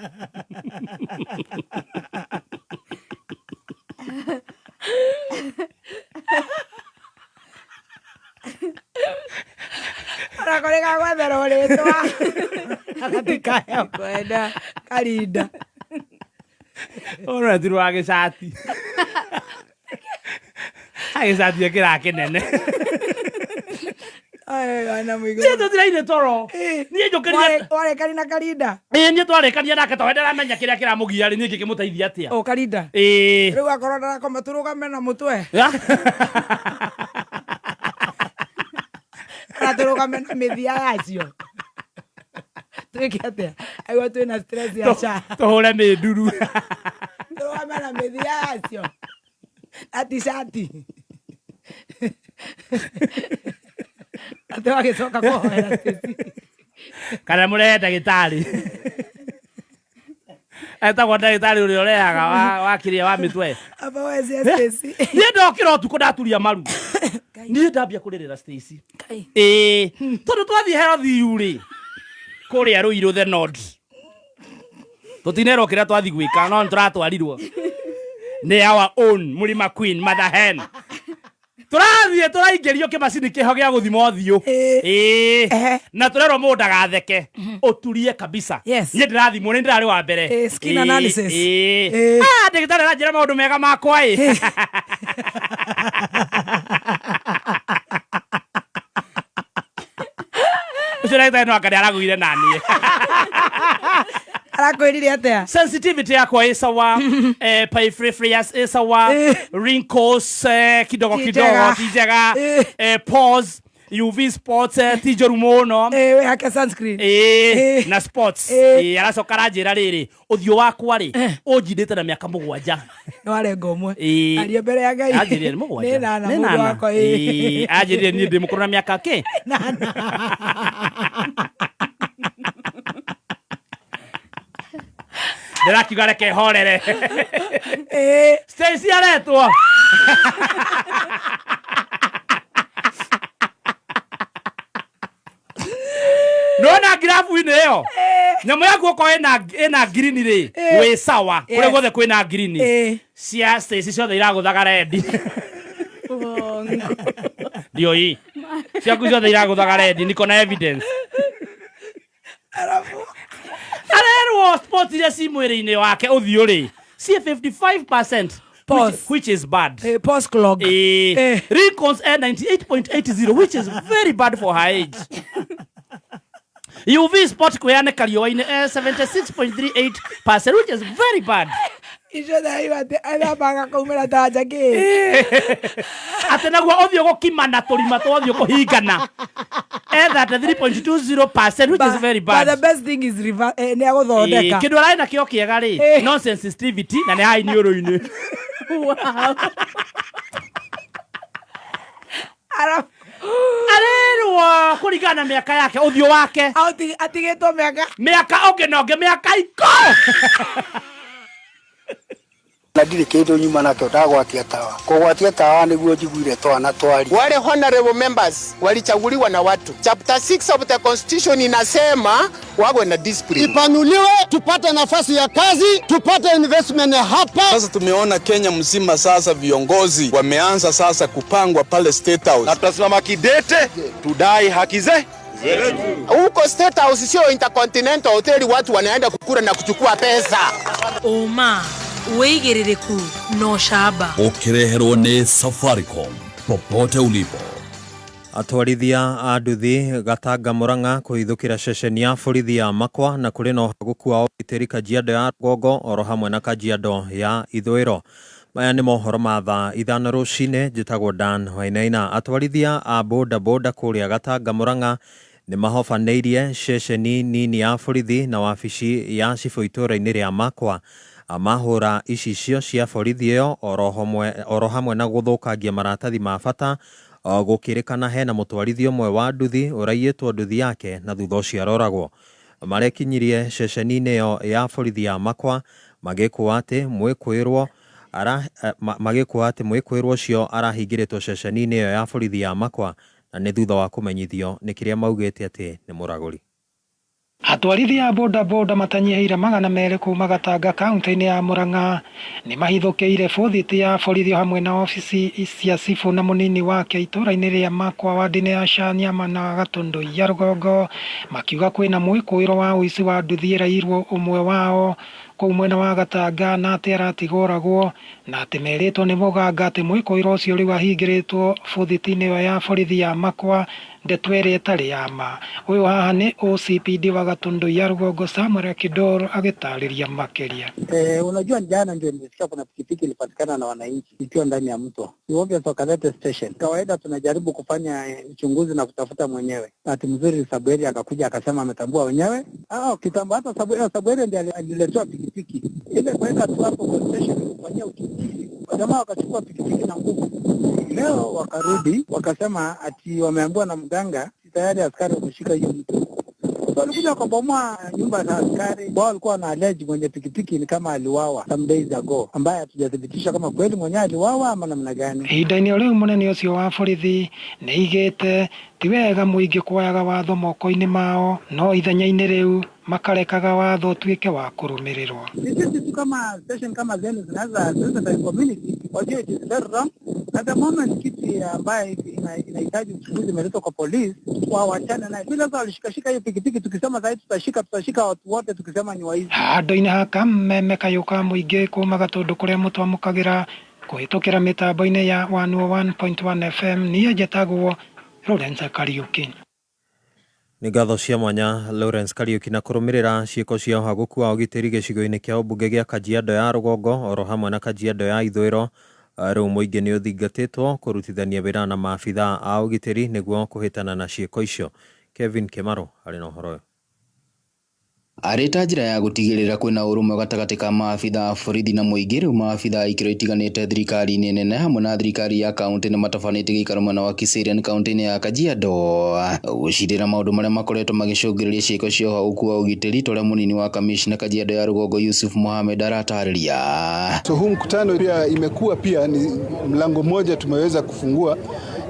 Onako nĩ gagwetherwo rĩtwa. Gatikayo. Kwenda. Karinda. Ũretirwo wa gĩcati. Agĩcati ekĩraga kĩnene. Niĩ tũtiraire toro. Niĩ njũkĩrire. Warĩkani na Karinda. Ĩĩ niĩ twarĩkania nake tondũ ndaramenya kĩrĩa kĩramũgia rĩ niĩ ngĩkĩmũteithia atĩa. O Karinda. Ĩĩ. Rĩu akorwo ndarakoma tũrũgame na mũtwe. Kana tũrũgame na mĩthia yacio. Twĩke atĩa? Aigua twĩna stress ya SHA. Tũhũre mĩnduru. Tũrũgame na mĩthia yacio. Na t-shirt. Atĩ wagĩcoka kũhoera Stacy. Kana mũrehe ndagĩtarĩ. Etagwo ndagĩtarĩ ũrĩa ũrehaga wa kĩrĩa wa mĩtwe. Aba wezie Stacy. Niĩ ndokĩra ũtukũ ndaturia maru. Niĩ ndambia kũrĩrĩra Stacy. Ĩĩ. Tondũ twathiĩ Health U rĩ, kũrĩa Ruiru the Nord. Tũtinerwo kĩrĩa twathiĩ gwĩka no nĩtũratwarirwo. Nĩ our own Mũrima Queen Mother Hen. Tũrathiĩ tũraingĩrio kĩmacini kĩho gĩa gũthima ũthiũ. Ĩĩ. Na tũrerwo mũndũ ndagatheke. Ũturie kabisa. Yes. Niĩ ndĩrathimwo nĩ ndĩrarĩ wa mbere. Ĩĩ, skin Ĩĩ, analysis. Ĩĩ. Ĩĩ. Ah, ndagĩtarĩ aranjĩra maũndũ mega makwa ĩ. Ũcio ndagĩtarĩ no anga nĩaragũire naniĩ. Arakwĩrire atĩa? Sensitivity yakwa ĩ sawa, periphery ĩ sawa, wrinkles kidogo Ti kidogo njega. ti njega, pores, UV spots ti njũru mũno. Wĩhake sunscreen. Ĩĩ, na spots. Ĩĩ, aracoka aranjĩra rĩrĩ, ũthiũ wakwa rĩ, ũnjindĩte na mĩaka 7. Nĩ warenga ũmwe. Ĩĩ. Aria mbere ya Ngai. Anjĩrire nĩ 7. Nĩ nana Nĩ mũndũ nana. wakwa. Ĩĩ. Ĩĩ, anjĩrire niĩ ndĩ mũkũrũ na mĩaka kĩ? Ndĩrakiuga reke horere. Stacy aretwo. Ngirabu-inĩ ĩyo nyamũ yaku okorwo ĩna ngirini rĩ, wĩ sawa kũrĩa guothe kwĩna ngirini cia Stacy ciothe iragũthaga rendi. Ndioi ciaku ciothe iragũthaga rendi, niko na evidence. Arerwo spots iria ci mwĩrĩ-inĩ wake ũthiũ rĩ ciĩ 55%, which is bad. Pause clog. Wrinkles at 98.80, which is very bad for her age. UV spot kwĩyanĩka riũa-inĩ 76.38%, which is very bad. Icio ndaiwa atĩ athambaga kaumĩra ta njakĩ. Atĩ naguo ũthiũ gũkimana tũrima twa ũthiũ kũhingana 33.20%, which is very bad. But the best thing is nĩ agũthondeka. Kĩndũ ararĩ nakĩo kĩega rĩ, no sensitivity na nĩ haha iniũrũ-inĩ. Arerwo kũringana na mĩaka yake ũthiũ wake atigĩtwo mĩaka mĩaka ũngĩ na ũngĩ mĩaka iko. Na ndirĩ kĩndũ nyuma nakĩo ndagwatia tawa kũgwatia tawa nĩguo njiguire twana twari. Wale honorable members walichaguliwa na watu. Chapter 6 of the constitution inasema wawe na discipline. Ipanuliwe tupate nafasi ya kazi, tupate investment hapa. Sasa tumeona Kenya mzima sasa viongozi wameanza sasa kupangwa pale State House. Na tutasimama kidete tudai haki zetu. Huko State House sio Intercontinental Hotel, watu wanaenda kukura na kuchukua pesa. Uma wĩigĩrĩrĩku no camba. Ũkĩreherwo nĩ Safaricom popote ulipo. Atwarithia a nduthi Gatanga Murang'a kũhithũkĩra ceceni ya borithi ya Makwa na kũrĩ na ũhagũku wa ũgitĩri Kajiado ya rũgongo oro hamwe na Kajiado ya ithũĩro. Maya nĩ mohoro ma thaa 5 rũcinĩ. Njĩtagwo Dan Wainaina. Atwarithia a boda boda kũrĩa Gatanga Murang'a nĩ mahobanĩirie ceceni nini ya borithi na wabici ya cibũ itũũra-inĩ rĩa Makwa. Mahũra icicio cia borithi ĩyo oro hamwe na gũthũkangia maratathi ma bata. Gũkĩrĩkana hena mũtwarithia ũmwe wa nduthi ũraiyĩtwo nduthi yake na thutha ũcio aroragwo. Marekinyirie ceceni-inĩ ĩyo ya borithi ya Makwa magĩkũa atĩ mwĩkũĩrwo ũcio arahingĩrĩtwo ceceni-inĩ ĩyo ya borithi ya Makwa na nĩ thutha wa kũmenyithio nĩ kĩrĩa maugĩte atĩ nĩ mũragũri. Atwarithia a boda boda matanyihĩire 200 kuma Gatanga kaunti-inĩ ya Murang'a nĩ mahithũkĩire bũthiti ya borithi hamwe na obici cia cibũ na mũnini wake itũũra-inĩ rĩa Makwa wadi-inĩ ya Shanyama na Gatũndũ ya rũgongo makiuga kwĩna mwĩkũĩro wa ũici wa nduthi ĩrairwo ũmwe wao kũu mwena wa Gatanga na atĩ aratigũragwo na atĩ merĩtwo nĩ mũganga atĩ mwĩkũĩro ũcio rĩu ahingĩrĩtwo bũthiti-inĩ ĩyo ya borithi ya Makwa ndeto ĩrĩa ĩtarĩ ya ma. Ũyũ haha nĩ OCPD wa Gatũndũ ya rũgongo Samuel Kidoro agĩtarĩria makĩria. Unajua jana ndio nilisikia kuna pikipiki ilipatikana na wananchi ikiwa ndani ya mto. Ni obvious wakalete station. Kawaida tunajaribu kufanya uchunguzi na kutafuta mwenyewe. Bahati mzuri Sabueri akakuja akasema ametambua wenyewe. Kitambo hata Sabueri ndiye aliletewa pikipiki. Ile kuweka tu hapo kwa station kufanyia uchunguzi. Jamaa wakachukua pikipiki na nguvu. Leo wakarudi wakasema ati wameambiwa na mganga tayari askari wameshika hiyo mtu. So walikuja wakabomoa nyumba za askari. Wao walikuwa na allege mwenye pikipiki ni kama aliwawa some days ago, ambaye hatujathibitisha kama kweli mwenye aliwawa ama namna gani. Ihinda-inĩ o rĩu mũnene ũcio wa borithi nĩ aigĩte ti wega mũingĩ kuoyaga watho moko-inĩ mao no ithenya-inĩ rĩu makarekaga watho ũtuĩke wa kũrũmĩrĩrwo. Sisi tu kama station kama zenu zinaweza sensitize community wajue it is very wrong. At the moment kitu ambaye inahitaji uchunguzi imeletwa kwa polisi wawachane naye. Bila sasa walishikashika hiyo pikipiki, tukisema sasa tutashika watu wote tukisema ni waizi. Handũ-inĩ ha kameme kayũ ka mũingĩ kuma Gatũndũ kũrĩa mũtwamũkagĩra kũhĩtũkĩra mĩtambo-inĩ ya 101.1 FM niĩ njĩtagwo Lawrence Kariuki. Nĩ ngatho cia mwanya Lawrence Kariuki na kũrũmĩrĩra ciĩko cia ũhagũku wa ũgitĩri gĩcigo-inĩ kĩa ũmbunge gĩa Kajiado ya rũgongo oro hamwe na Kajiado ya ithũĩro. Rĩu mũingĩ nĩ ũthingatĩtwo kũrutithania wĩra na maabitha a ũgitĩri nĩguo kũhĩtana na ciĩko icio. Kevin Kimaro arĩ na ũhoro ũyũ. Arĩ ta njĩra ya gũtigĩrĩra kwĩna ũrũmwe gatagatĩ ka maabitha a borithi na mũingĩ, rĩu maabitha a ikĩro itiganĩte thirikari-inĩ nene hamwe na thirikari ya kaunti nĩ matabanĩtie gĩikaro mwena wa Kiserian kaunti-inĩ ya Kajiado gũcirĩra maũndũ marĩa makoretwo magĩcũngĩrĩria ciĩko cia ũhagũku wa ũgitĩri ta ũrĩa mũnini wa kamishna Kajiado ya rũgongo Yusuf Mohamed aratarĩria. So huu mkutano pia imekuwa pia ni mlango mmoja tumeweza kufungua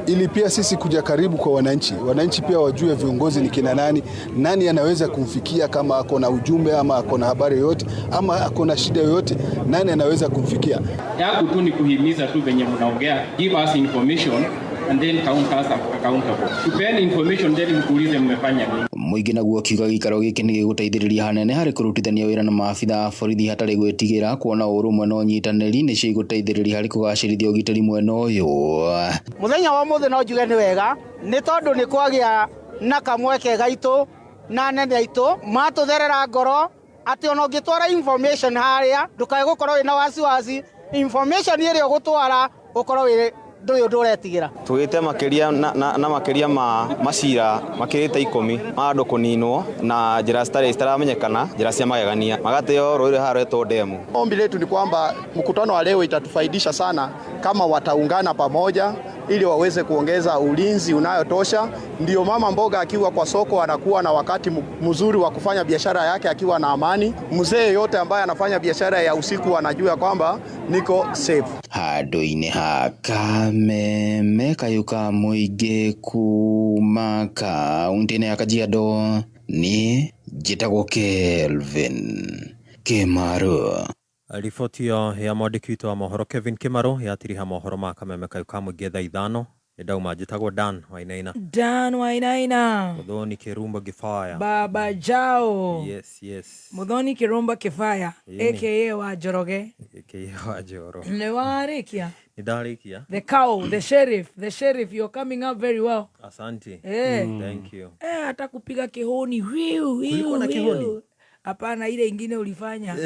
ili pia sisi kuja karibu kwa wananchi, wananchi pia wajue viongozi ni kina nani, nani anaweza kumfikia kama ako na ujumbe ama ako na habari yoyote ama ako na shida yoyote, nani anaweza kumfikia. Yangu tu ni kuhimiza tu venye mnaongea, give us information and then count us accountable. Tupeni information then mkuulize mmefanya nini. Mũingĩ naguo ũkiuga gĩikaro gĩkĩ nĩ gĩgũteithĩrĩria hanene harĩ kũrutithania wĩra na maabitha a borithi hatarĩ gwĩtigĩra kuona ũrũmwe na ũnyitanĩri nĩcio igũteithĩrĩria harĩ kũgacĩrithia ũgitĩri mwena ũyũ. Muthenya wa muthi no njuge nĩ wega nĩ tondũ nĩ kwagĩa na kamweke gaitũ na anene aitũ matũtherera ngoro atĩ ona ũngĩtwara information harĩa ndũkae gũkorwo wĩna wasiwasi, information ĩrĩa ũgũtwara ũkorwo wĩ ndũrĩ ũndũ ũretigĩra. Tugĩte makĩria na makĩria ma macira makĩrĩte 10 ma andũ kũninwo na njĩra citarĩ citaramenyekana, njĩra cia magegania, magateo rũĩ haha rwetwo demu. Ombi letu ni kwamba mkutano wa leo itatufaidisha sana kama wataungana pamoja ili waweze kuongeza ulinzi unayotosha. Ndio mama mboga akiwa kwa soko anakuwa na wakati mzuri wa kufanya biashara yake akiwa na amani. Mzee yote ambaye anafanya biashara ya usiku anajua kwamba niko safe. Handũ-inĩ ha Kameme kayũ ka mũingĩ kuma kaunti-inĩ ya Kajiado niĩ njĩtagwo Kelvin Kĩmaru. Riboti ĩyo ya mwandĩki witũ wa mohoro Kevin Kĩmaru yatiriha mohoro ma Kameme kayũ ka mũingĩ thaa 5. Ndauma njĩtagwo Dan Wainaina. Dan Wainaina. Muthoni Kirumba Gĩbaya. Baba Jao. Yes, yes. Muthoni Kirumba Kĩbaya aka wa Njoroge. Aka wa Njoro. Nĩ warĩkia? Nĩ ndarĩkia. The cow, the sheriff, you're coming up very well. Asante. Eh. Thank you. Hata kupiga kihoni. Wiu, wiu, Kulikuwa na kihoni? Hapana, ile ingine ulifanya.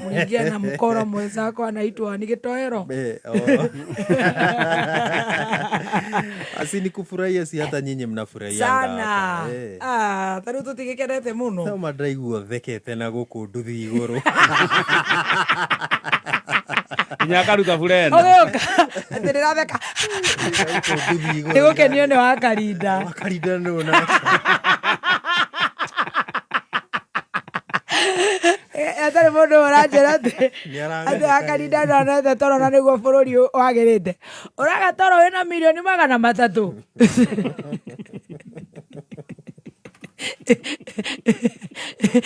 Uliingia na mkoro mwenzako anaitwa ni Gitoero. Asi ni kufurahia, si hata nyinyi mnafurahia sana. Ah, taru tutigikenete muno. No madraigua thekete na guku nduthi iguru. Nginya akaruta burena. Ũgĩũka atĩ ndĩratheka. Nĩgũkenio nĩ wa Karinda. Wa Karinda nũ na. Atarĩ mũndũ ũranjĩra atĩ Wakarinda ndonete toro na nĩguo bũrũri wagĩrĩte. Ũraga toro wĩna mirioni 300.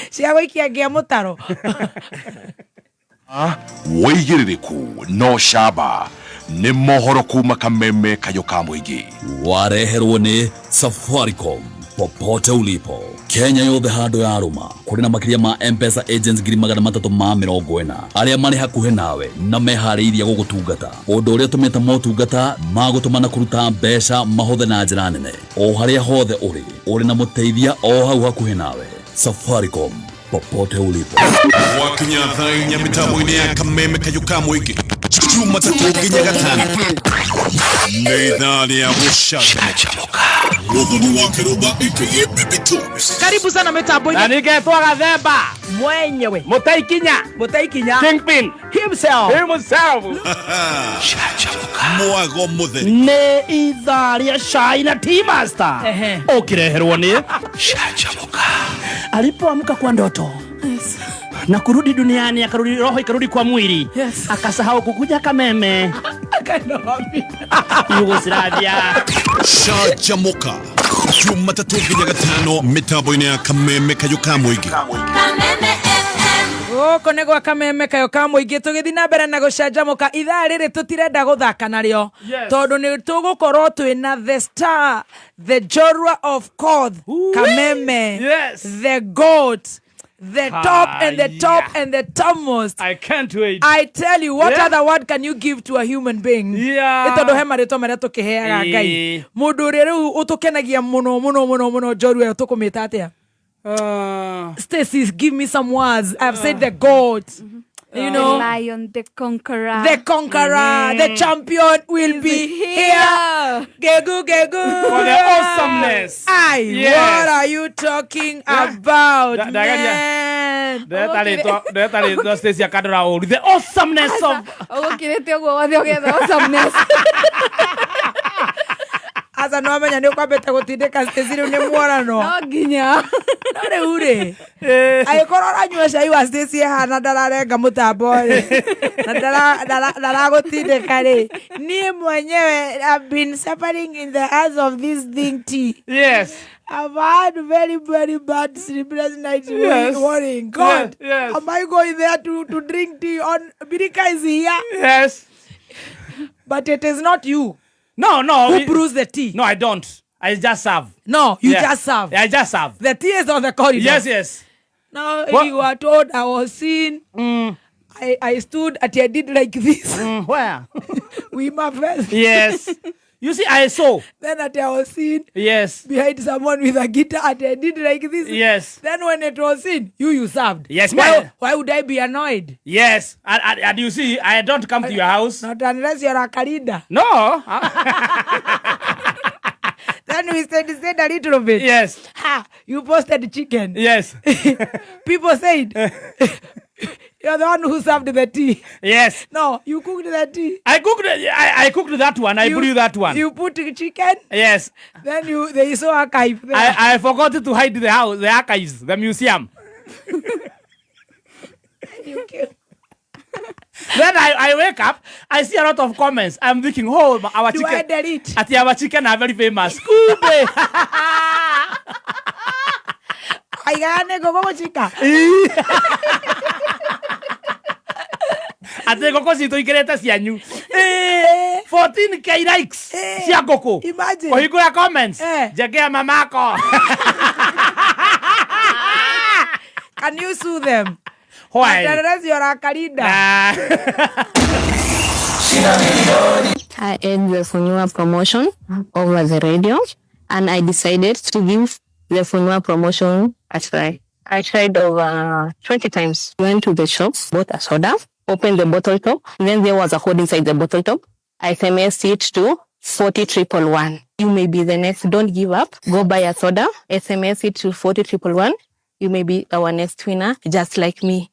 Cia gũikia ngia mũtaro. Wĩigĩrĩrĩku no camba nĩ mohoro kuma Kameme kayũ ka mũingĩ. Wareherwo nĩ Safaricom popote ulipo. Kenya yothe handũ ya rũma kũrĩ na makĩria ma M-Pesa agents 340 arĩa marĩ hakuhĩ nawe na meharĩirie gũgũtungata. Ũndũ ũrĩa ũtũmĩte motungata ma gũtũma na kũruta mbeca mahũthe na njĩra nene o harĩa hothe ũrĩ, ũrĩ na mũteithia o hau hakuhĩ nawe. Safaricom popote ulipo. Wakinya thaa 4 mĩtambo-inĩ ya Kameme kayũ ka mũingĩ Jumatatũ nginya Gatano nĩ ithaa rĩa gũcanjamũka. Muthoni wa Kĩrũmba aka Baby Tones. Karibu sana mitambo-inĩ. Na ningetwo Gathemba mwenyewe. Mũtaikinya. Kingpin himself. Mwago mũtheri. Nĩ ithaa rĩa cai na tea master. Ũkĩreherwo nĩ Canjamũka. Alipoamka kwa ndoto. Yes. Na kurudi duniani, akarudi roho ikarudi kwa mwili. Yes. Akasahau kukuja Kameme. Akaenda wapi? Yugoslavia. Canjamũka Jumatatũ nginya Gatano mĩtambo-inĩ ya Kameme kayũ ka mũingĩ. Kameme FM. Gũkũ nĩ gwa Kameme kayũ ka mũingĩ tũgĩthiĩ na mbere na gũcanjamũka. Ithaa rĩrĩ tũtirenda gũthaka narĩo tondũ nĩ tũgũkorwo twĩna the star, the Jorua of Koth, Kameme. Yes. The goat. The top and the top and the topmost. I can't wait. I tell you, what other word can you give to a human being? Yeah. Itondo he marĩtwa marĩa tũkĩheaga Ngai. Mũndũ ũrĩa rĩu ũtũkenagia mũno mũno mũno mũno njorua ĩyo tũkũmĩta atĩa? Stacy, give me some words. I've said the goat. You know, the lion, the conqueror. The conqueror, the champion will be here. Gegu, gegu. For the awesomeness. Aye, yes. What are you talking about, man? Stacy akandora ũru. The awesomeness of... Ũgũkĩrĩte ũguo wothe ũgetha awesomeness. Aca no amenya nĩ ũkwambĩte gũtindĩka Stacy rĩu nĩ muorano. No nginya. No rĩu rĩ, angĩkorwo ũranyua cai wa Stacy ĩhana ndararenga mũtambo rĩ, na ndaragũtindĩka rĩ, niĩ mwenyewe I've been suffering in the hands of this thing tea. Yes. I've had very, very bad sleepless nights worrying. God, yes. Am I going there to drink tea on Birika is here? Yes. But it is not you. No. Who brews the tea? No, I don't. I just serve. No, you just serve. I just serve. The tea is on the corridor. Yes, yes. Now what? You are told I was seen. I stood at I did like this. Where? We my first. Yes. You see, I saw. Then at I was seen. Yes. Behind someone with a guitar, and I did like this. Yes. Then when it was seen, you served. Yes. Why would I be annoyed? Yes. And you see, I don't come to your house. Not unless you're a Kalinda. No. Then we said a little bit. Yes. Ha! You posted chicken. Yes. People said, you're the one who served the tea. Yes. No, you cooked the tea. I cooked that one. I brewed that one. You put chicken. Yes. Then they saw archive there. I forgot to hide the house, the archives, the museum. You killed. Then I wake up, I see a lot of comments. I'm thinking, oh, our chicken. Do I delete? At our chicken are very famous. Kube. I can't go chica. Ate ngoko citå ikärete cianyu 14K likes cia ngũkũ. Imagine. Kũhingũra comments. Njengea mamako. Can you sue them? Why? Unless you're a Kalinda. I aired the Funua promotion over the radio, and I decided to give the Funua promotion a try. I tried over 20 times. Went to the shop, bought a soda, opened the bottle top. Then there was a code inside the bottle top. I SMS'd it to 40111. You may be the next. Don't give up. Go buy a soda. SMS it to 40111. You may be our next winner, just like me.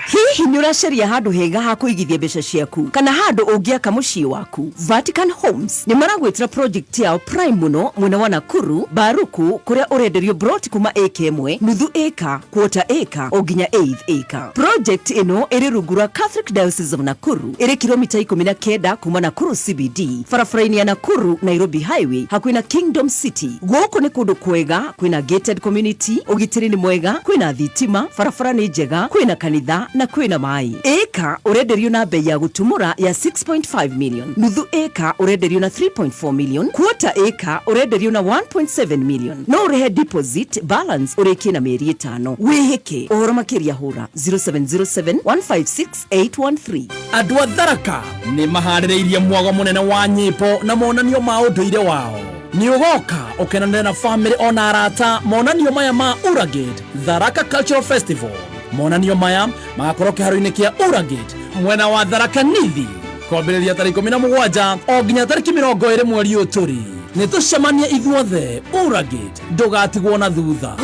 Hihi nĩ ũracaria handũ hega ha kũigithia mbeca ciaku kana handũ ũngĩaka mũciĩ waku? Vatican Homes nĩ maragwĩtĩra project yao prime mũno mwena wa Nakuru Baruku, kũrĩa ũrenderio broti kuma acre 1, nuthu acre, quarter acre o nginya eighth acre. Project ĩno ĩrĩ rungu rwa Catholic Diocese of Nakuru, ĩrĩ kilomita 19 kuma Nakuru CBD, barabara-inĩ ya Nakuru Nairobi Highway, hakuhĩ na Kingdom City. Gũkũ nĩ kũndũ kwega, kwĩna gated community, ũgitĩri nĩ mwega, kwĩna thitima, barabara nĩ njega, kwĩna kanitha na kwĩna maĩ. Ĩka ũrenderio na bei ya gũtumũra ya 6.5 million, nuthu ĩka ũrenderio na 3.4 million, quarter ĩka ũrenderio na 1.7 million. No ũrĩhe deposit balance ũrĩkie na mĩeri 5. Wĩhĩke ũhoro makĩria hũra 0707 156 813. Andũ a Tharaka nĩ maharĩrĩirie mwago mũnene wa nyĩmbo na monanio ma ũndũire wao. Nĩ ũgoka ũkenanĩre na famĩlĩ ona arata monanio maya ma Uragate Tharaka Cultural Festival. Monanio maya magakorwo kĩharo-inĩ kĩa Uragate mwena wa Tharaka Nithi kwambĩrĩria tarĩki 17 o nginya tarĩki 20 mweri ũyũ tũrĩ. Nĩ tũcemanie ithuothe Uragate, ndũgatigwo na thutha.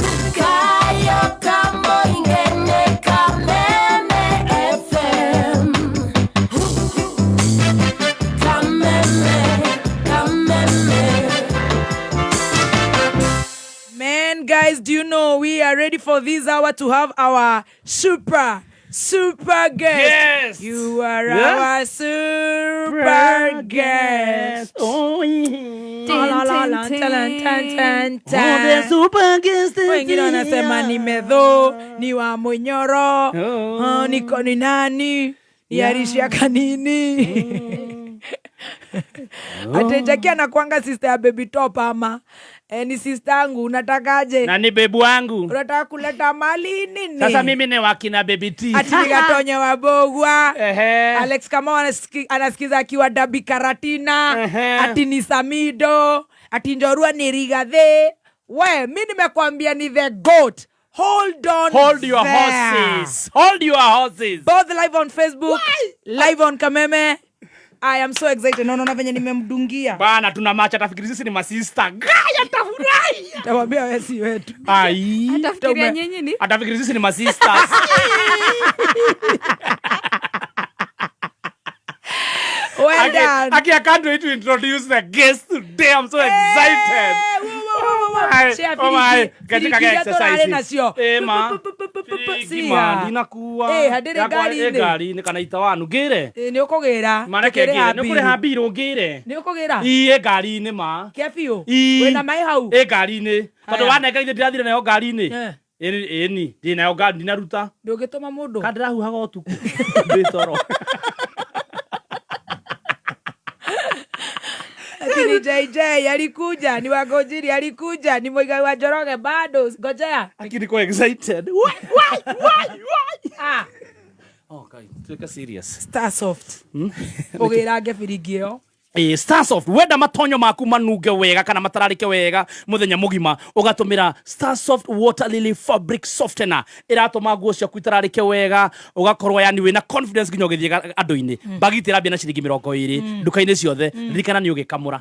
Man, guys, do you know we are ready for this hour to have our super guest? Yes. You are our super guest. Oh, yeah. Wengine wanasema ni medho, ni wa Munyoro, niko ni nani, ni Arisha Kanini. Ate Jackie anakuanga sister ya Baby Top ama ni sister yangu, unatakaje? Na ni bebu wangu. Unataka kuleta mali nini? Sasa mimi ni wakina Baby T. Ati nikatonye wabogwa. Alex Kamau anasikiza akiwa Dabi Karatina. Ati ni Samido, ati Njorua ni Rigathe. We, mimi nimekwambia ni the goat. Hold on. Hold your there. Horses. Hold your horses. Both live on Facebook, live on Kameme. I am so excited. No, no, venye nimemdungia. Bana tuna macha tafikiri sisi ni masista. Gaya tafurahi. Tawaambia wewe si wetu. Ai. Atafikiria nyenye ni? Atafikiri sisi ni masisters. Well done. Alan. Aki, I can't wait to introduce the guest today. I'm so excited. My, Cia oh my. biringi- Katika biringi iria exercise. tũrarĩ nacio. Eh, ma. Cia. Ngima, ndinakua. Eh, handĩrĩ Yakwa ĩ ngari-inĩ. ngari-inĩ kana itawanu ngĩre. Ĩ, nĩ ũkũgĩra. Mareke Tũkĩrĩha ngĩre. Nĩ ũkũrĩha mbiru. mbirũ ngĩre. Nĩ ũkũgĩra? Ii, ĩ ngari-inĩ ma. Kĩa biũ? Ii. Wĩna maĩ hau? Ĩ ngari-inĩ. Tondũ Haya. wanenga ithe ndĩrathire nayo ngari-inĩ. Eh. Ĩni, ndĩ nayo ngari ndinaruta. Ndũngĩtũma mũndũ. Ka ndĩrahuhaga ũtukũ. Ndĩ toro. Ati ni JJ alikuja, ni Wangũnjiri alikuja, ni Muigai wa Njoroge bado. Ngojea. Aki niko excited. Why, why, why, why? Ah. Oh, Ngai, tuĩke serious. Starsoft. Ũgĩrange biringi ĩyo. Ĩ, Starsoft wenda matonyo maku manunge wega kana matararĩke wega muthenya mugima ugatumira Starsoft Water Lily Fabric Softener iratũma nguo ciaku itararĩke wega ugakorwo yani wĩna confidence nginya ũgĩthiĩ andũ-inĩ bagiti ĩrambia na ciringi mĩrongo ĩrĩ nduka-inĩ ciothe ririkana nĩ ũgĩkamũra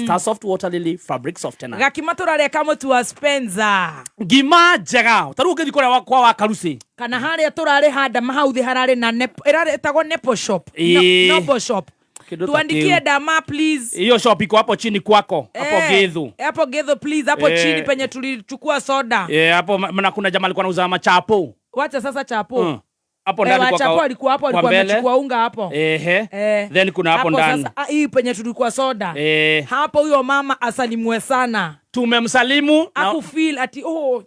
Starsoft Water Lily Fabric Softener Gakima tũrarĩa mũtu wa Spencer. ngima njega ta rĩu ũngĩthiĩ kũrĩa kwa wa karuci Kana harĩa tũrarĩ handama hau thĩ hararĩ na ĩrarĩ ĩtagwo Nepo Shop. Ĩ. Nobo Shop. Kĩndũ ta Tuandikie kĩu. dama please. hiyo shop iko hapo chini kwako hapo Eh, Githu Hapo Githu please, hapo Eh. chini penye tulichukua soda. Eh, hapo na kuna jamaa alikuwa anauza machapo Wacha sasa chapo. Hapo Eh, ndani kwa wachapo kwa- alikuwa hapo, kwa alikuwa mbele. amechukua unga hapo. Ehe. Eh. Then kuna hapo ndani. Sasa, hii penye tulikuwa soda. Eh. Hapo huyo mama asalimwe sana. Tumemsalimu na- Akufeel ati oh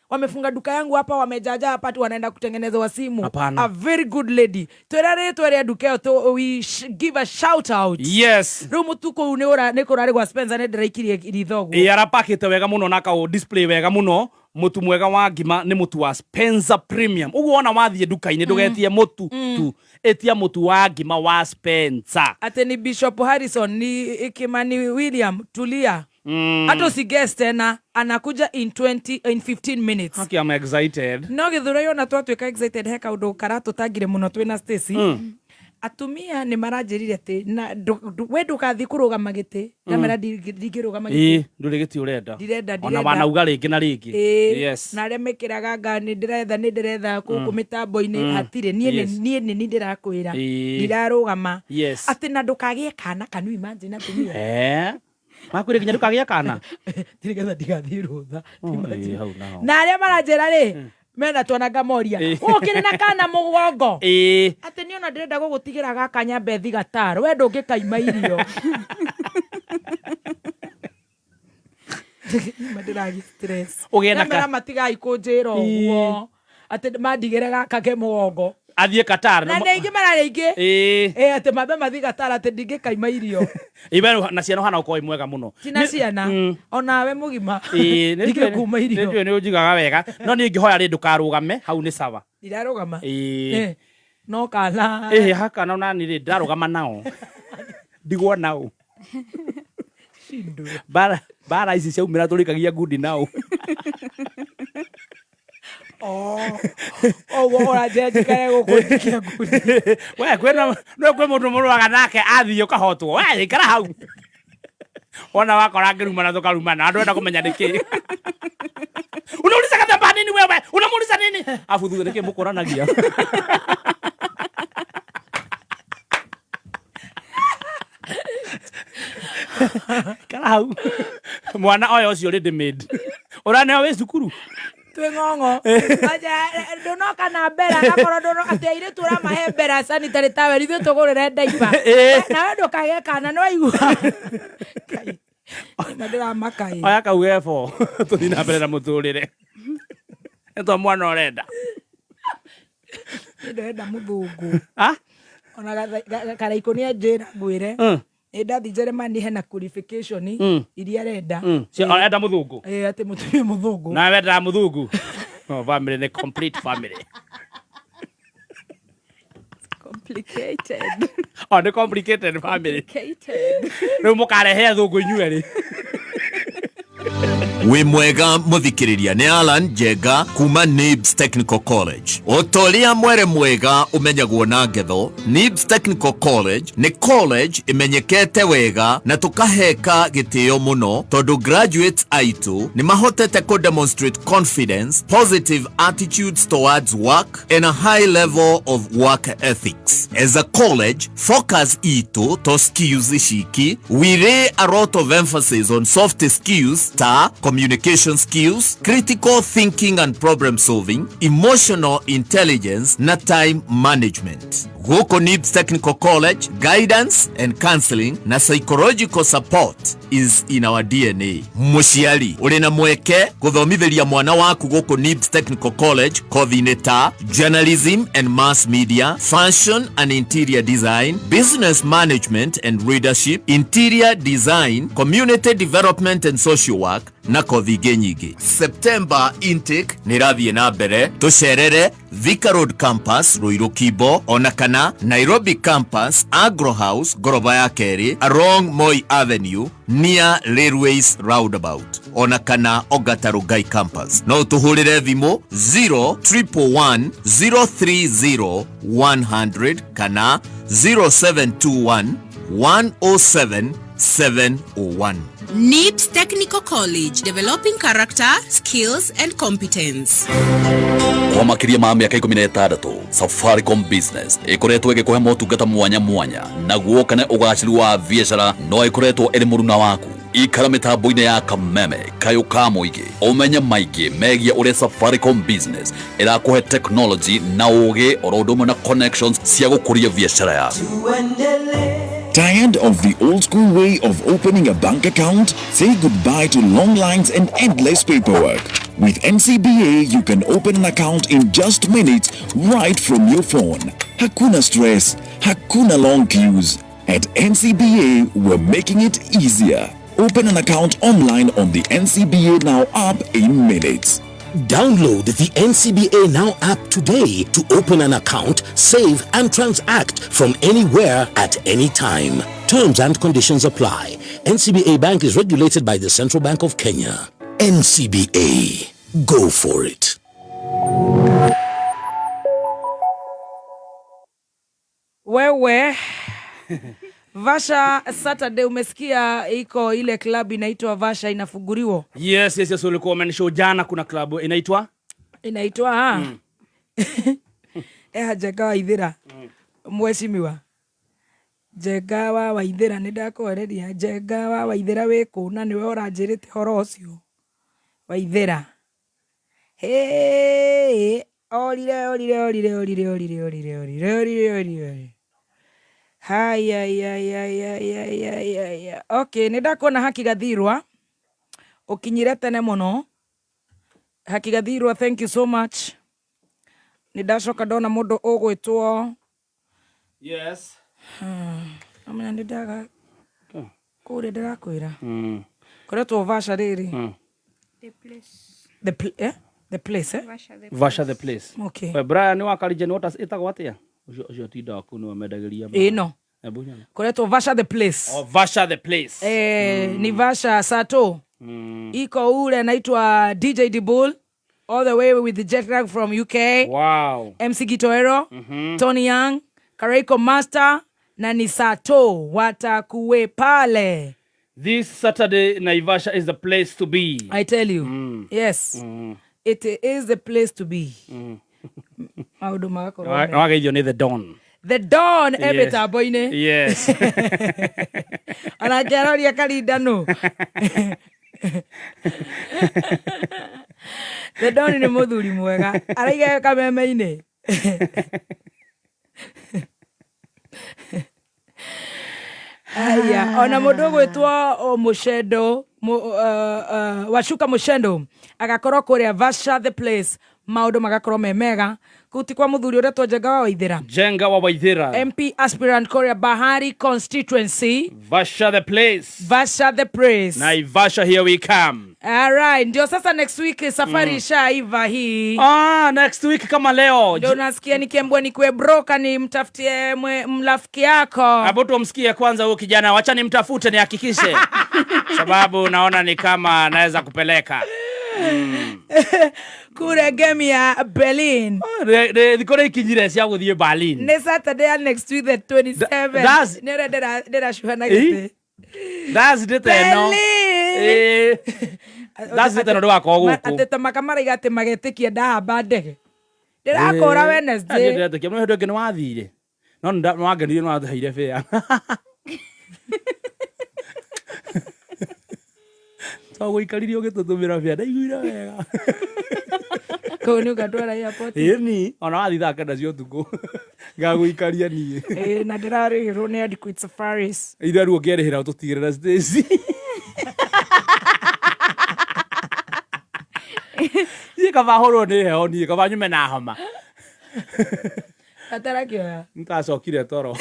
wamefunga duka yangu hapa wamejaja hapa ati wanaenda kutengenezewa simu. Hapana. A very good lady. Twĩra rĩtwa rĩa nduka ĩyo we give a shout out. Yes. Rĩu mũtukũ ũyũ nĩ kũrarĩ gwa Spencer nĩ ndĩraikirie ritho ũguo. Ĩ arapakĩte wega mũno na akaũ display wega mũno mũtu mwega wa ngima nĩ mũtu wa Spencer Premium ũguo wona wathiĩ nduka-inĩ ndũgetie mũtu tu ĩtia mũtu wa ngima wa Spencer Ate ni Bishop Harrison ni Kimani William tulia. Hata usigess tena anakuja in 20 in 15 minutes. Haki, I'm excited. No gĩthũrai ona twatuĩka excited he kaũndũ karatũtangire mũno twĩna Stacy. Atumia nĩ maranjĩrire atĩ na we ndũgathiĩ kũrũgama gĩtĩ ndamera ndingĩrũgama Ĩ gĩtĩ ndũrĩ gĩtĩ ũrenda Ndirenda, ona ndirenda. wanauga rĩngĩ na rĩngĩ Ĩĩ, yes na arĩa mekĩraga nga nĩ ndĩretha nĩ ndĩretha gũkũ mĩtambo-inĩ hatirĩ niĩ Yes. niĩ nĩ niĩ ndĩrakwĩra Ĩĩ. ndirarũgama Yes. atĩ na ndũkagĩe kana can you imagine atumia Eh makwĩrĩ nginya ndũkagĩa kana nĩgetha ndigathiĩ rũtha Ĩ, hau naho. na arĩa maranjĩra rĩ mena twana ngamoria Ĩ. ũkĩrĩ na kana mũgongo Ĩ. atĩ niĩ ona ndĩrenda gũgũtigĩra gaka nyambe thi gataro we ndũngĩkaima irio Ma ndĩragĩ stress Ũgĩe na Ndamera ka- matigai kũnjĩra ũguo atĩ mandigĩre gaka ke mũgongo athiĩ Qatar na nĩ aingĩ mararĩ aingĩ Ĩ. Ĩ, atĩ mambe mathiĩ gatara atĩ ndingĩkaima irio Ibe na ciana ũhana gũkorwo wĩ mwega mũno tina ciana onawe mũgima Ĩ, nĩ ndingĩkuma irio nĩ nĩ ũnjigaga wega no niĩ ingĩhoya rĩ ndũkarũgame hau nĩ sawa ndirarũgama Ĩ. Eh, no kana ĩhĩ hakana nani rĩ ndarũgama nao ndigwo nao bara bara ici ciaumĩra tũrĩkagia ngundi nao ũguo ũranjĩra njikare gũkũ njikia ngundi we kwĩna no kwĩ mũndũ mũrũaga nake athiĩ ũkahotwo we ikara hau wona wakora ngĩrumana tũkarumana andũ enda kũmenya nĩkĩ unauliza kathemba nini wewe unamuuliza nini afu thutha nĩkĩ mũkũranagia ikara hau mwana oya ũcio ready made ũraneo wĩ cukuru twĩ ng'ong'o Aja, ndũnoka na mbera akorwo ndũno atĩ airĩtu ũramahe mbera sanitary towel ithuĩ tũgũrĩre ndaipa nawe ndũkagĩe kana nĩ waigua Ngai, nĩma ndĩramaka ĩ. oya kau gebo tũthiĩ na mbere na mũtũrĩre nĩ to mwana ũrenda Niĩ ndĩrenda mũthũngũ Ah? ona karaikũ nĩ anjĩra ngwĩre nĩ ndathi Jeremani hena qualification iria arenda Enda mũthũngũ Ĩ, atĩ mũtumia mũthũngũ nawe wendaga mũthũngũ Oh, family nĩ complete family Complicated. Oh, nĩ complicated family Complicated. rĩu mũkarehe athũngũ inyuerĩ Wĩ mwega mũthikĩrĩria nĩ Alan Njenga kuma Nibs Technical College. O ta ũrĩa mwere mwega ũmenyagwo na ngetho, Nibs Technical College nĩ college ĩmenyekete wega na tũkaheka gĩtĩo mũno tondũ graduates aitũ nĩ mahotete kũ demonstrate confidence, positive attitudes towards work and a high level of work ethics. As a college, focus itũ to skills ciki, we lay a lot of emphasis on soft skills ta communication skills, critical thinking and problem solving, emotional intelligence na time management. Gũkũ Nibs Technical College, guidance and counseling na psychological support is in our DNA. Mũciari ũrĩ na mweke gũthomithĩria mwana waku gũkũ Nibs Technical College kothi-inĩ ta journalism and mass media, fashion and interior design, business management and leadership, interior design, community development and social work na kothi ingĩ nyingĩ. September intake nĩ ĩrathiĩ na mbere. Tũcerere Thika Road Campus Ruiru Kimbo ona kana Nairobi Campus Agro House ngoroba ya kerĩ along Moi Avenue near Railways Roundabout ona kana Ongata Rongai Campus. No ũtũhũrĩre thimũ 0111 030 100 kana 0721 107 701. NIBS Technical College, developing character, skills and competence. Kwa makĩria ma mĩaka 16 Safaricom Business ĩkoretwo ĩgĩkũhe motungata mwanya mwanya naguo kana ũgacĩru wa biacara no ĩkoretwo ĩrĩ mũruna waku. Ikara mĩtambo-inĩ ya Kameme kayũ ka mũingĩ ũmenye maingĩ megiĩ ũrĩa Safaricom Business ĩrakũhe technology na ũgĩ oro ũndũ ũmwe na connections cia gũkũria biacara yaku. Tired of the old school way of opening a bank account? Say goodbye to long lines and endless paperwork. With NCBA, you can open an account in just minutes right from your phone. Hakuna stress, hakuna long queues. At NCBA, we're making it easier. Open an account online on the NCBA Now app in minutes. Download the NCBA Now app today to open an account, save and transact from anywhere at any time. Terms and conditions apply. NCBA Bank is regulated by the Central Bank of Kenya. NCBA. Go for it. Wewe Vasha Saturday umesikia iko ile club inaitwa Vasha inafuguriwa. Yes, yes, yes, ulikuwa umenishow jana kuna club inaitwa Inaitwa eha Njenga wa Ithira. Mheshimiwa Njenga wa Waithĩra nĩ ndakwarĩria Njenga wa Waithĩra wĩ kũ na nĩwe ũranjĩrĩte horo ũcio Waithĩra. Hĩ orire orire orire orire orire orire orire orire orire. Haya ya ya ya ya ya ya ya. Okay, nĩ ndakuona Haki Gathirwa ũkinyire tene mũno. Haki Gathirwa, thank you so much. Nĩ ndacoka ndona mũndũ ũgwĩtwo. Yes. Amenya nĩ ndaga kũrĩa ndĩrakwĩra koretwo Vasha rĩrĩ. The place. The eh? The place, eh? Vasha the. Vasha the place. Okay. We Brian wa Karijeni Waters ĩtagwo atĩa? Ũcio ũcio tindaga kũu nĩwe mendagĩria. Ĩno. Hebu nyona. Koretwo Vasha the place. Oh, Vasha the place. Ni Vasha Sato. Iko ule anaitwa DJ Dibul all the way with the jet lag from UK. Wow. MC Gitoero, Tony Young, Karaiko Master na ni Sato watakuwe pale. This Saturday Naivasha is the place to be. I tell you. Yes. It is the place to be. Maũndũ magakorwo mega. Wageithio nĩ The Don. The Don e Yes. mĩtambo-inĩ. Yes. Ona ngĩaroria karinda nũ. The Don nĩ mũthuri mwega. Araiga kameme-inĩ. Aya, ona mũndũ ũgwĩtwo o Mũcendo, Wacuka Mũcendo agakorwo kũrĩa Vasha the place. Maũndũ magakorwo me mega. Kũu ti kwa mũthuri ũrĩa twa Njenga wa Waithĩra. Jenga wa Waithĩra. MP aspirant Korea Bahari constituency. Vasha the place. Vasha the place. Naivasha, here we come. Alright, ndio sasa next week safari ishaiva hii. Ah, next week kama leo. Ndio nasikia nikiambiwa nikuwe broka nimtafutie mrafiki yako. Hapo tumsikie kwanza huyo kijana, wacha nimtafute nihakikishe. Sababu naona ni kama naweza kupeleka. Kure game ya Berlin. Thikå rä ikinyire cia gå thiä Berlin. Nĩ Saturday ya next week the 27. Nĩ ũrĩa ndĩracuha na gĩtĩ. Thursday ta ĩno. Berlin. Thursday ta ĩno ndũgakorwo gũkũ. Atĩ ta maka maraiga atĩ magetĩkia ndahamba ndege. Ndĩrakũra Wednesday. Ndĩretĩkia mũno hĩndĩ ĩngĩ nĩ wathire. No nĩ wangenirie nĩ watũheire fare. Twagũikaririe ũgĩtũtũmĩra fare ndaiguire wega. Kũu nĩ ũgatwara airport. Ĩni ona wathiĩ thaa 9 cia ũtukũ ngagũikaria niĩ. Ĩĩ na ndĩrarĩhĩrwo nĩ Adequate Safaris. Ira rĩu ũngĩerĩhĩra ũtũtigĩre na Stacy. Niĩ kaba hũrwo nĩ heho niĩ kaba nyume na homa. Atarakĩoya. Nĩtacokire toro.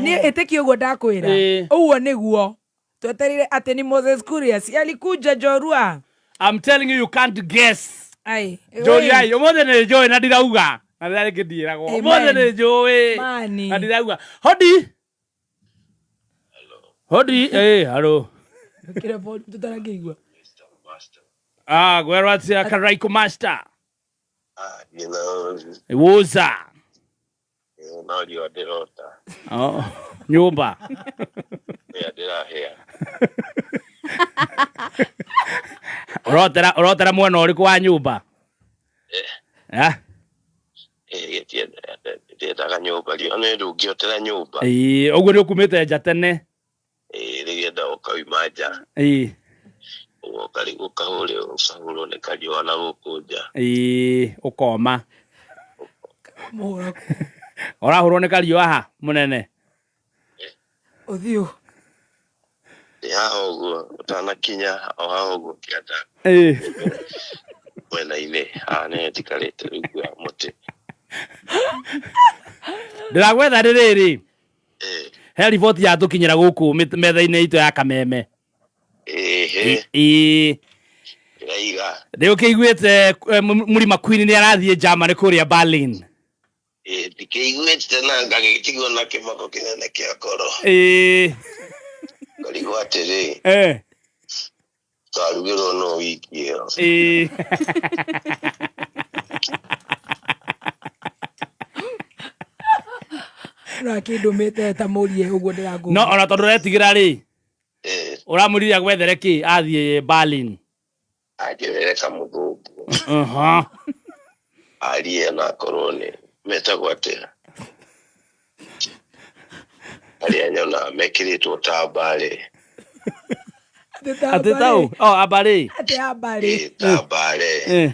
Niĩ ĩtĩkia ũguo ndakwĩra. Ũguo nĩguo. Twetereire atĩ ni Moses Kuria si alikuja Jorua. I'm telling you, you can't guess. Ai. Njũriai, ũmũthĩ nĩ njũĩ na ndirauga. Na rĩrĩa rĩngĩ ndiĩragwo. Ũmũthĩ nĩ njũĩ. Mani. Na ndirauga. Hodi. Hodi, halo. Kire phone tutarakĩigua. Ah, gwerwo atĩa Karaiko Master. You know, Woza. no riũa ndĩrota. Oh, nyũmba. Ĩa ndĩrahĩa. Ũrotera mwena ũrĩkũ wa nyũmba? Eh? Ndĩendaga nyũmba riũa nĩ ndũngĩotera nyũmba. Ĩĩ, ũguo nĩ ũkumĩte nja tene. Ĩĩ, rĩgetha ũkauma nja. Ĩĩ. Ũgoka rĩu ũkahũrwo nĩ kariũa na gũkũ nja. Ĩĩ, ũkoma. Ũrahũrwo nĩ kariũa ha mũnene? Ũthiũ. Ndĩ haha ũguo ũtanakinya o haha ũguo kĩanda. Ĩĩ. Mwena-inĩ haha nĩho njikarĩte rungu wa mũtĩ. Ndĩragwetha rĩrĩ. He riboti yatũkinyĩra gũkũ metha-inĩ itũ ya Kameme. Ĩhĩ. Ĩĩ. Ndĩraiga. Rĩu ũkĩiguĩte Mũrima Queen nĩ arathiĩ Germany kũrĩa Berlin. Ĩĩ, ndikĩiguĩte na ngagĩtigwo na kĩmako kĩnene kĩa ngoro. Ĩĩ. Ngarigwo atĩrĩ. Eh. Twarugĩrwo no wiki ĩyo. Ĩĩ. Ũrakĩndũmĩte ta mũrie ũguo ndĩrakũria. No ona tondũ ũretigĩra rĩ. Ũramwĩrire agwethere kĩ athiĩ Berlin? Anjethere kamũthũngũ. Aha. Arie na akorwo nĩ metagwo atĩa? Arĩa nyonaga mekĩrĩtwo ta mbarĩ. Atĩ taũ? Oh, ambarĩ. Atĩ ambarĩ. Ta mbarĩ.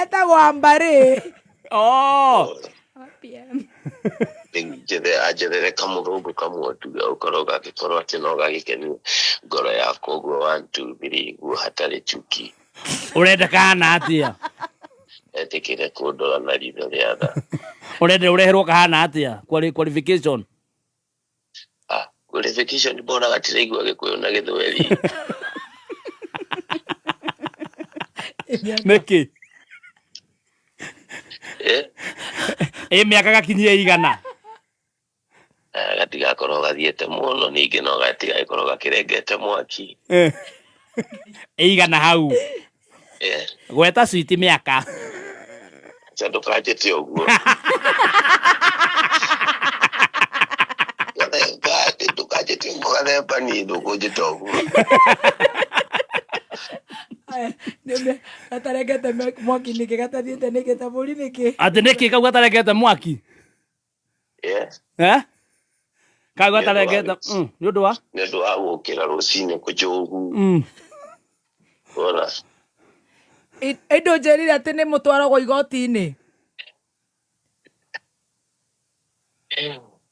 Etagwo ambarĩ. Oh. Anjethere kamũthũngũ kamwe tu gagũkorwo gagĩkorwo atĩ no gagĩkenie ngoro yakwa ũguo 1 2 3 guo hatarĩ chuki. Ũrenda kahana atĩa? Etĩkĩre kũndora na ritho rĩa tha. Ũrenda ũreherwo kahana atĩa? Qualification. Qualification mbona gatiraigua Gĩkũyũ na Gĩthweri. Nĩkĩ? Eh? Ĩ mĩaka gakinyie igana? Gatigakorwo gathiĩte mũno ningĩ no gatigagĩkorwo gakĩrengete mwaki. Ĩigana hau. Gweta switi mĩaka. Acha ndũkanjĩte ũguo. Gathemba, ndũkanjĩte ũguo gathemba niĩ ndũkũnjĩta ũguo. Gatarengete mwaki nĩkĩ gatathiĩte nĩkĩ ta mbũri nĩkĩ? Atĩ nĩkĩ kau gatarengete mwaki? Yes. Eh? Kau gatarengete nĩ ũndũ wa? Nĩ ũndũ wa gũkĩra rũcinĩ kũnjũgu. Wona. Ĩndũ njĩrire atĩ nĩ mũtwaragwo igoti-inĩ.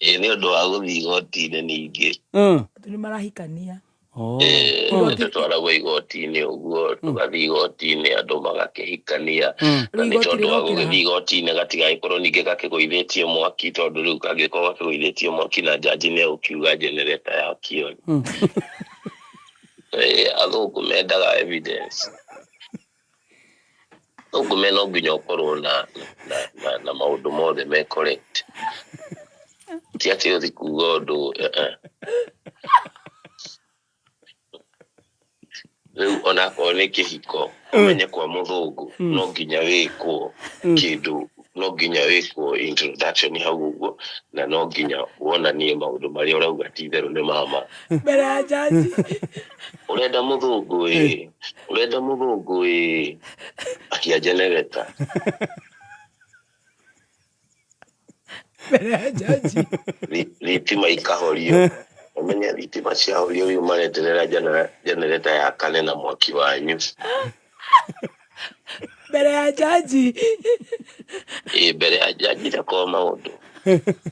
Ĩĩ nĩ ũndũ wa gũthiĩ igoti-inĩ ningĩ. Andũ nĩ marahikania. Tũtwaragwo igoti-inĩ ũguo, tũgathiĩ igoti-inĩ andũ magakĩhikania. Na nĩ Igoti tondũ wa rĩrokĩra ha? gũgĩthiĩ igoti-inĩ gatigagĩkorwo ningĩ gakĩgũithĩtie mwaki, tondũ rĩu kangĩkorwo gakĩgũithĩtie mwaki na njanji nĩ egũkiuga generator yakio. Athũngũ mendaga evidence. Athũngũ me no nginya ũkorwo na maũndũ mothe me correct. Ti atĩ ũthi kuga ũndũ eh. Rĩu onakorwo nĩ kĩhiko, ũmenye kwa mũthũngũ no nginya wĩkwo kĩndũ, no nginya wĩkwo introduction hau ũguo, na no nginya wonanie maũndũ marĩa ũrauga ti itherũ nĩ mama. Mbere ya jaji. Ũrenda mũthũngũ ĩ, ũrenda mũthũngũ ĩ, akia generator. Mbere ya jaji. Thitima ikahorio, ũmenye thitima ciahorio rĩu mareterera generator yakane na mwaki wanyu. Mbere ya jaji. Ĩ, mbere ya jaji ndakorwo maũndũ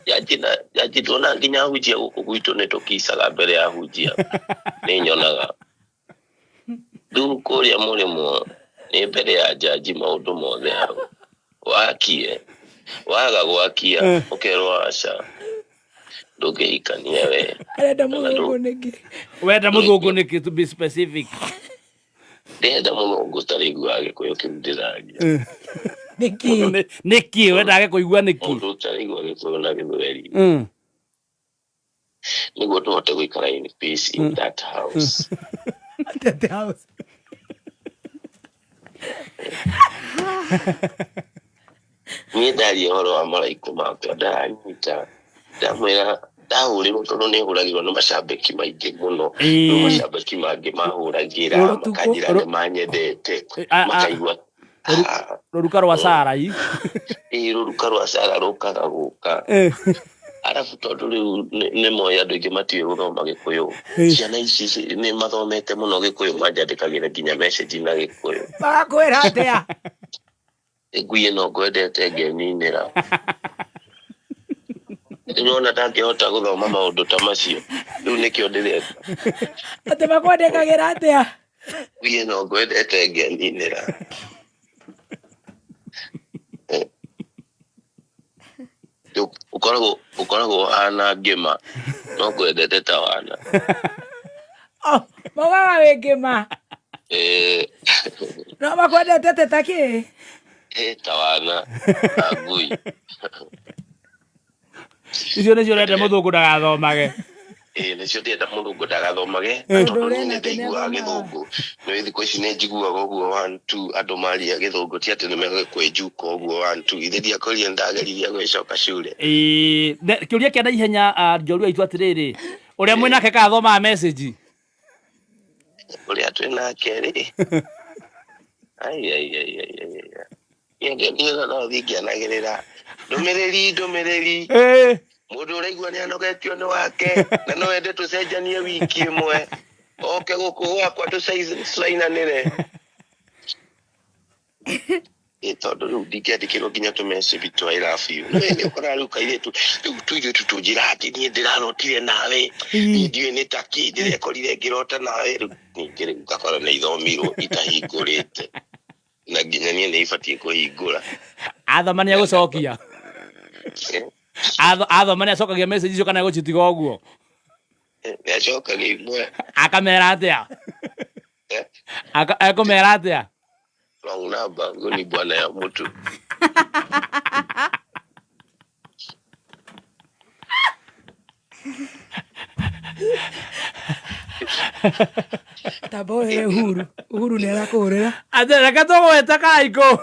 jaji na jaji tuona nginya hunjia gũkũ gwitũ nĩ tũkicaga mbere ya hunjia, nĩ nyonaga rĩu kũrĩa mũrĩmo nĩ mbere ya jaji maũndũ mothe hau wakie waga gwakia ũkerwo aca ndũngĩhikania we. Arenda mũthũngũ nĩkĩ? Wenda mũthũngũ nĩkĩ, to be specific? Ndĩrenda mũthũngũ ũtaraiguaga gĩkũyũ kĩu ndĩraria. Nĩkĩ? Nĩkĩ wendage kũigua nĩkĩ? Mũndũ ũtaraigua gĩkũyũ na gĩthweri, nĩguo tũhote gũikara in peace in that house. That house. Niĩ ndaria ũhoro wa maraikũ makwa ndaranyita ndamwĩra ndahũrĩrwo, tondũ nĩ hũragĩrwo nĩ macambĩki maingĩ mũno. Rĩu macambĩki mangĩ mahũragĩra makanjĩra nĩ manyendete, makaigua Rũruka rwa Sarai. Ĩ, rũruka rwa Sara rũkaga gũka, arabu tondũ rĩu nĩ moĩ andũ aingĩ matiũĩ gũthoma gĩkũyũ. Ciana ici nĩ mathomete mũno gĩkũyũ, manjandĩkagĩra nginya message na gĩkũyũ. Magakwĩra atĩa? Ngui ĩno ngwendete ngeninĩra. Nĩwona ndangĩhota gũthoma maũndũ ta macio, rĩu nĩkĩo ndĩreka. Atĩ makwandĩkagĩra atĩa? Ngui ĩno ngwendete ngeninĩra. Ũkoragwo ũhana ngĩma no ngwendete ta wana. Oh, maugaga wĩ ngĩma? Eh. No makwendete te ta kĩ? Ta wana na ngui. Icio nĩcio ũrenda mũthũngũ ndagathomage? Ĩĩ, nĩcio ndĩrenda mũthũngũ ndagathomage. Na tondũ niĩ nĩ ndaiguaga gĩthũngũ, nĩ thikũ ici nĩ njiguaga ũguo one two, andũ maria gĩthũngũ ti atĩ nĩ megũkwĩnjuka ũguo one two, ithe ndiakorire ndageririe gwĩcoka cure. Ĩĩ, kĩũria kĩa naihenya, njorua itũ, atĩrĩrĩ, ũrĩa mwĩnake kathomaga message? Ũrĩa twĩ nake rĩ, ai ai ai ai ai ai, niĩ no thiĩ ngĩanagĩrĩra ndũmĩrĩri ndũmĩrĩri, mũndũ ũraigua nĩ anogetio nĩ wake na no ende tũcenjanie wiki ĩmwe, oke gũkũ gwakwa tũcainanĩre. Ĩ, tondũ rĩu ndingĩandĩkĩrwo nginya tũmessage twa I love you. Nĩ nĩ ũkoraga rĩu kairĩtu rĩu tũirĩtu tũnjĩra atĩ niĩ ndĩrarotire nawe, niĩ ndiũĩ nĩ ta kĩ ndĩrekorire ngĩrota nawe. Rĩu ningĩ rĩu ngakora nĩ ithomirwo itahingũrĩte, na nginya niĩ nĩ ibatiĩ kũhingũra. Athoma nĩ egũcokia? Athoma nĩ acokagia message icio kana egũcitiga ũguo? Nĩ acokagia imwe. Akamera atĩa? Ekũmera atĩa? Wrong number, huyo ni bwana ya mtu. Tamba ũhere Uhuru. Uhuru nĩ arakũhũrĩra. Atĩ reke tũgwĩte Kaikũ.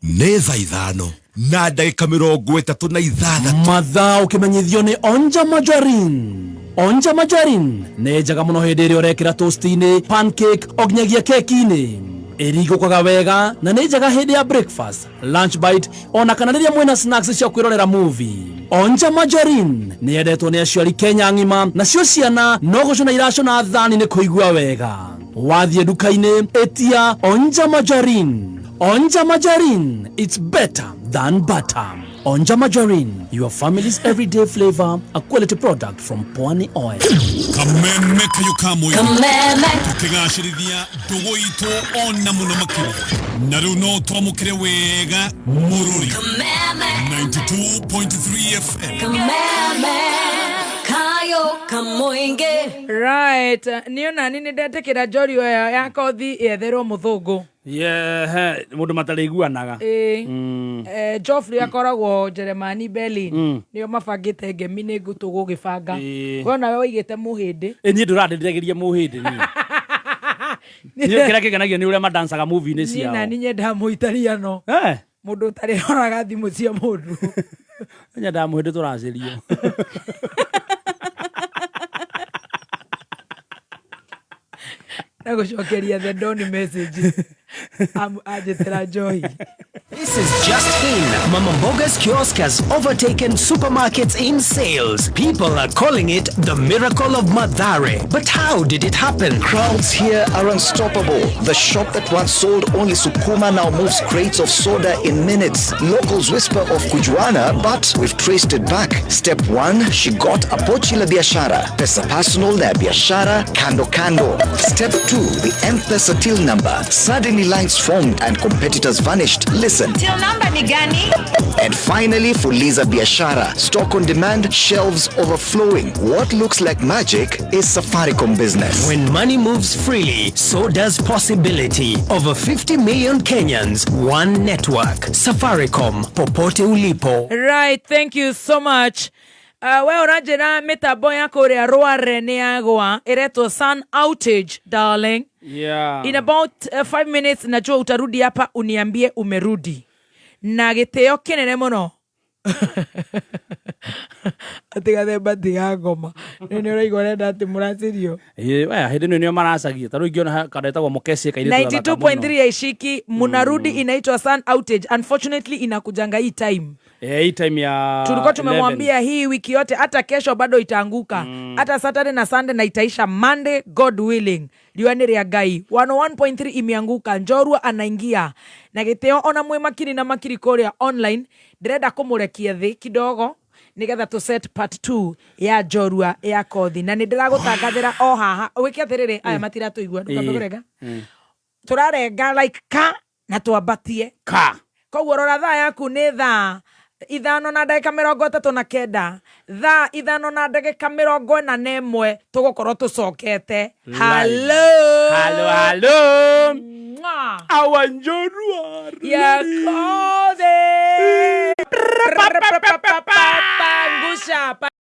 Nĩ thaa 5 na ndagĩka 36. Mathaa ũkĩmenyithio nĩ Onja Margarine. Onja Margarine nĩ njega mũno hĩndĩ ĩrĩa ũrekĩra toast-inĩ, pancake, o nginyagia keki-inĩ. Ĩringũkaga wega na nĩ njega hĩndĩ ya breakfast, lunch bite, ona kana rĩrĩa mwĩna snacks cia kwĩrorera movie. Onja Margarine nĩ yendetwo nĩ aciari Kenya ng'ima, nacio ciana no gũcũna iracũna thani nĩ kũigua wega. Wathiĩ nduka-inĩ ĩtia Onja Margarine. Onja Margarine, it's better than butter. Onja Margarine, your family's everyday flavor, a quality product from Pwani Oil. Kameme kayo kamwe. Kameme. Tukigacĩrithia ndũgũ itũ ona mũno makĩria. Na rĩu no twamũkĩre wega mũrũri. Kameme. 92.3 FM. Kameme. Kayo kamoinge. Right, niĩ ona ni nĩ ndetĩkĩra njorio ĩyo ya kothi yetherwo mũthũngũ. Yeah, mũndũ matarĩiguanaga. Ĩĩ. Geoffrey akoragwo Jeremani Berlin. Nĩo mabangĩte ngemi nĩ ngũtũ gũgĩbanga. We onawe waigĩte mũhĩndĩ. Ĩ niĩ ndũrandĩrĩria mũhĩndĩ niĩ. Niĩ kĩrĩa kĩngenagia nĩ ũrĩa madancaga movie-inĩ Niĩ ciao. nani nyendaga mũitariano. Mũndũ ũtarĩroraga thimũ cia mũndũ. Nyendaga mũhĩndĩ tũracĩrio. Na gũcokeria the Don message. Anjĩtĩra njohi. This is just in. Mama Mboga's kiosk has overtaken supermarkets in sales. People are calling it the miracle of Mathare. But how did it happen? Crowds here are unstoppable. The shop that once sold only sukuma now moves crates of soda in minutes. Locals whisper of Kujuana, but we've traced it back. Step one, she got a pochi la biashara. Pesa personal na biashara, kando kando. Step two, the M-Pesa till number. Suddenly lines formed and competitors vanished. Listen. Till number ni gani? And finally, Fuliza Biashara. Stock on demand, shelves overflowing. What looks like magic is Safaricom business. When money moves freely, so does possibility. Over 50 million Kenyans, one network. Safaricom, popote ulipo. Right, thank you so much. We ũranjĩra mĩtambo ya kũrĩa Rware nĩ yagwa ĩretwo sun outage darling. Yeah. In about 5 minutes najua utarudi hapa uniambie umerudi na gĩtĩo kĩnene mũno atĩ gathemba tiga ngoma nĩ nĩ ũraigua ũrenda atĩ mũracĩrio. Ĩ, we, hĩndĩ ĩno nĩo maracagia ta rĩu ingĩona karetagwo mũkeci kairĩtu gathaka mũno. 92.3 ya ishiki munarudi, inaitwa sun outage. Unfortunately inakujanga hii time. Eh, hii time ya Tulikuwa 11. Tumemwambia hii wiki yote, hata kesho bado itaanguka, hata Saturday na Sunday, na itaisha Monday, God willing. Riũa nĩ rĩa Ngai. 101.3 imeanguka, njorua anaingia na gĩtĩo ona mwĩ makiri na makiri kũrĩa online. Ndĩrenda kũmũrekia thĩ kidogo nigetha tũ set part 2 ya njorua ya kothi, na nĩ ndĩragũtangathĩra o haha wĩke atĩrĩrĩ, aya matiratũigua, ndũkambe kũrenga. Tũrarenga like ka na twambatie ka. Koguo rora thaa yaku, nĩ thaa 5:39, thaa 5:41 tũgũkorwo tũcokete. Halo. Halo, halo. Mwah. Awa njorua ya kothi.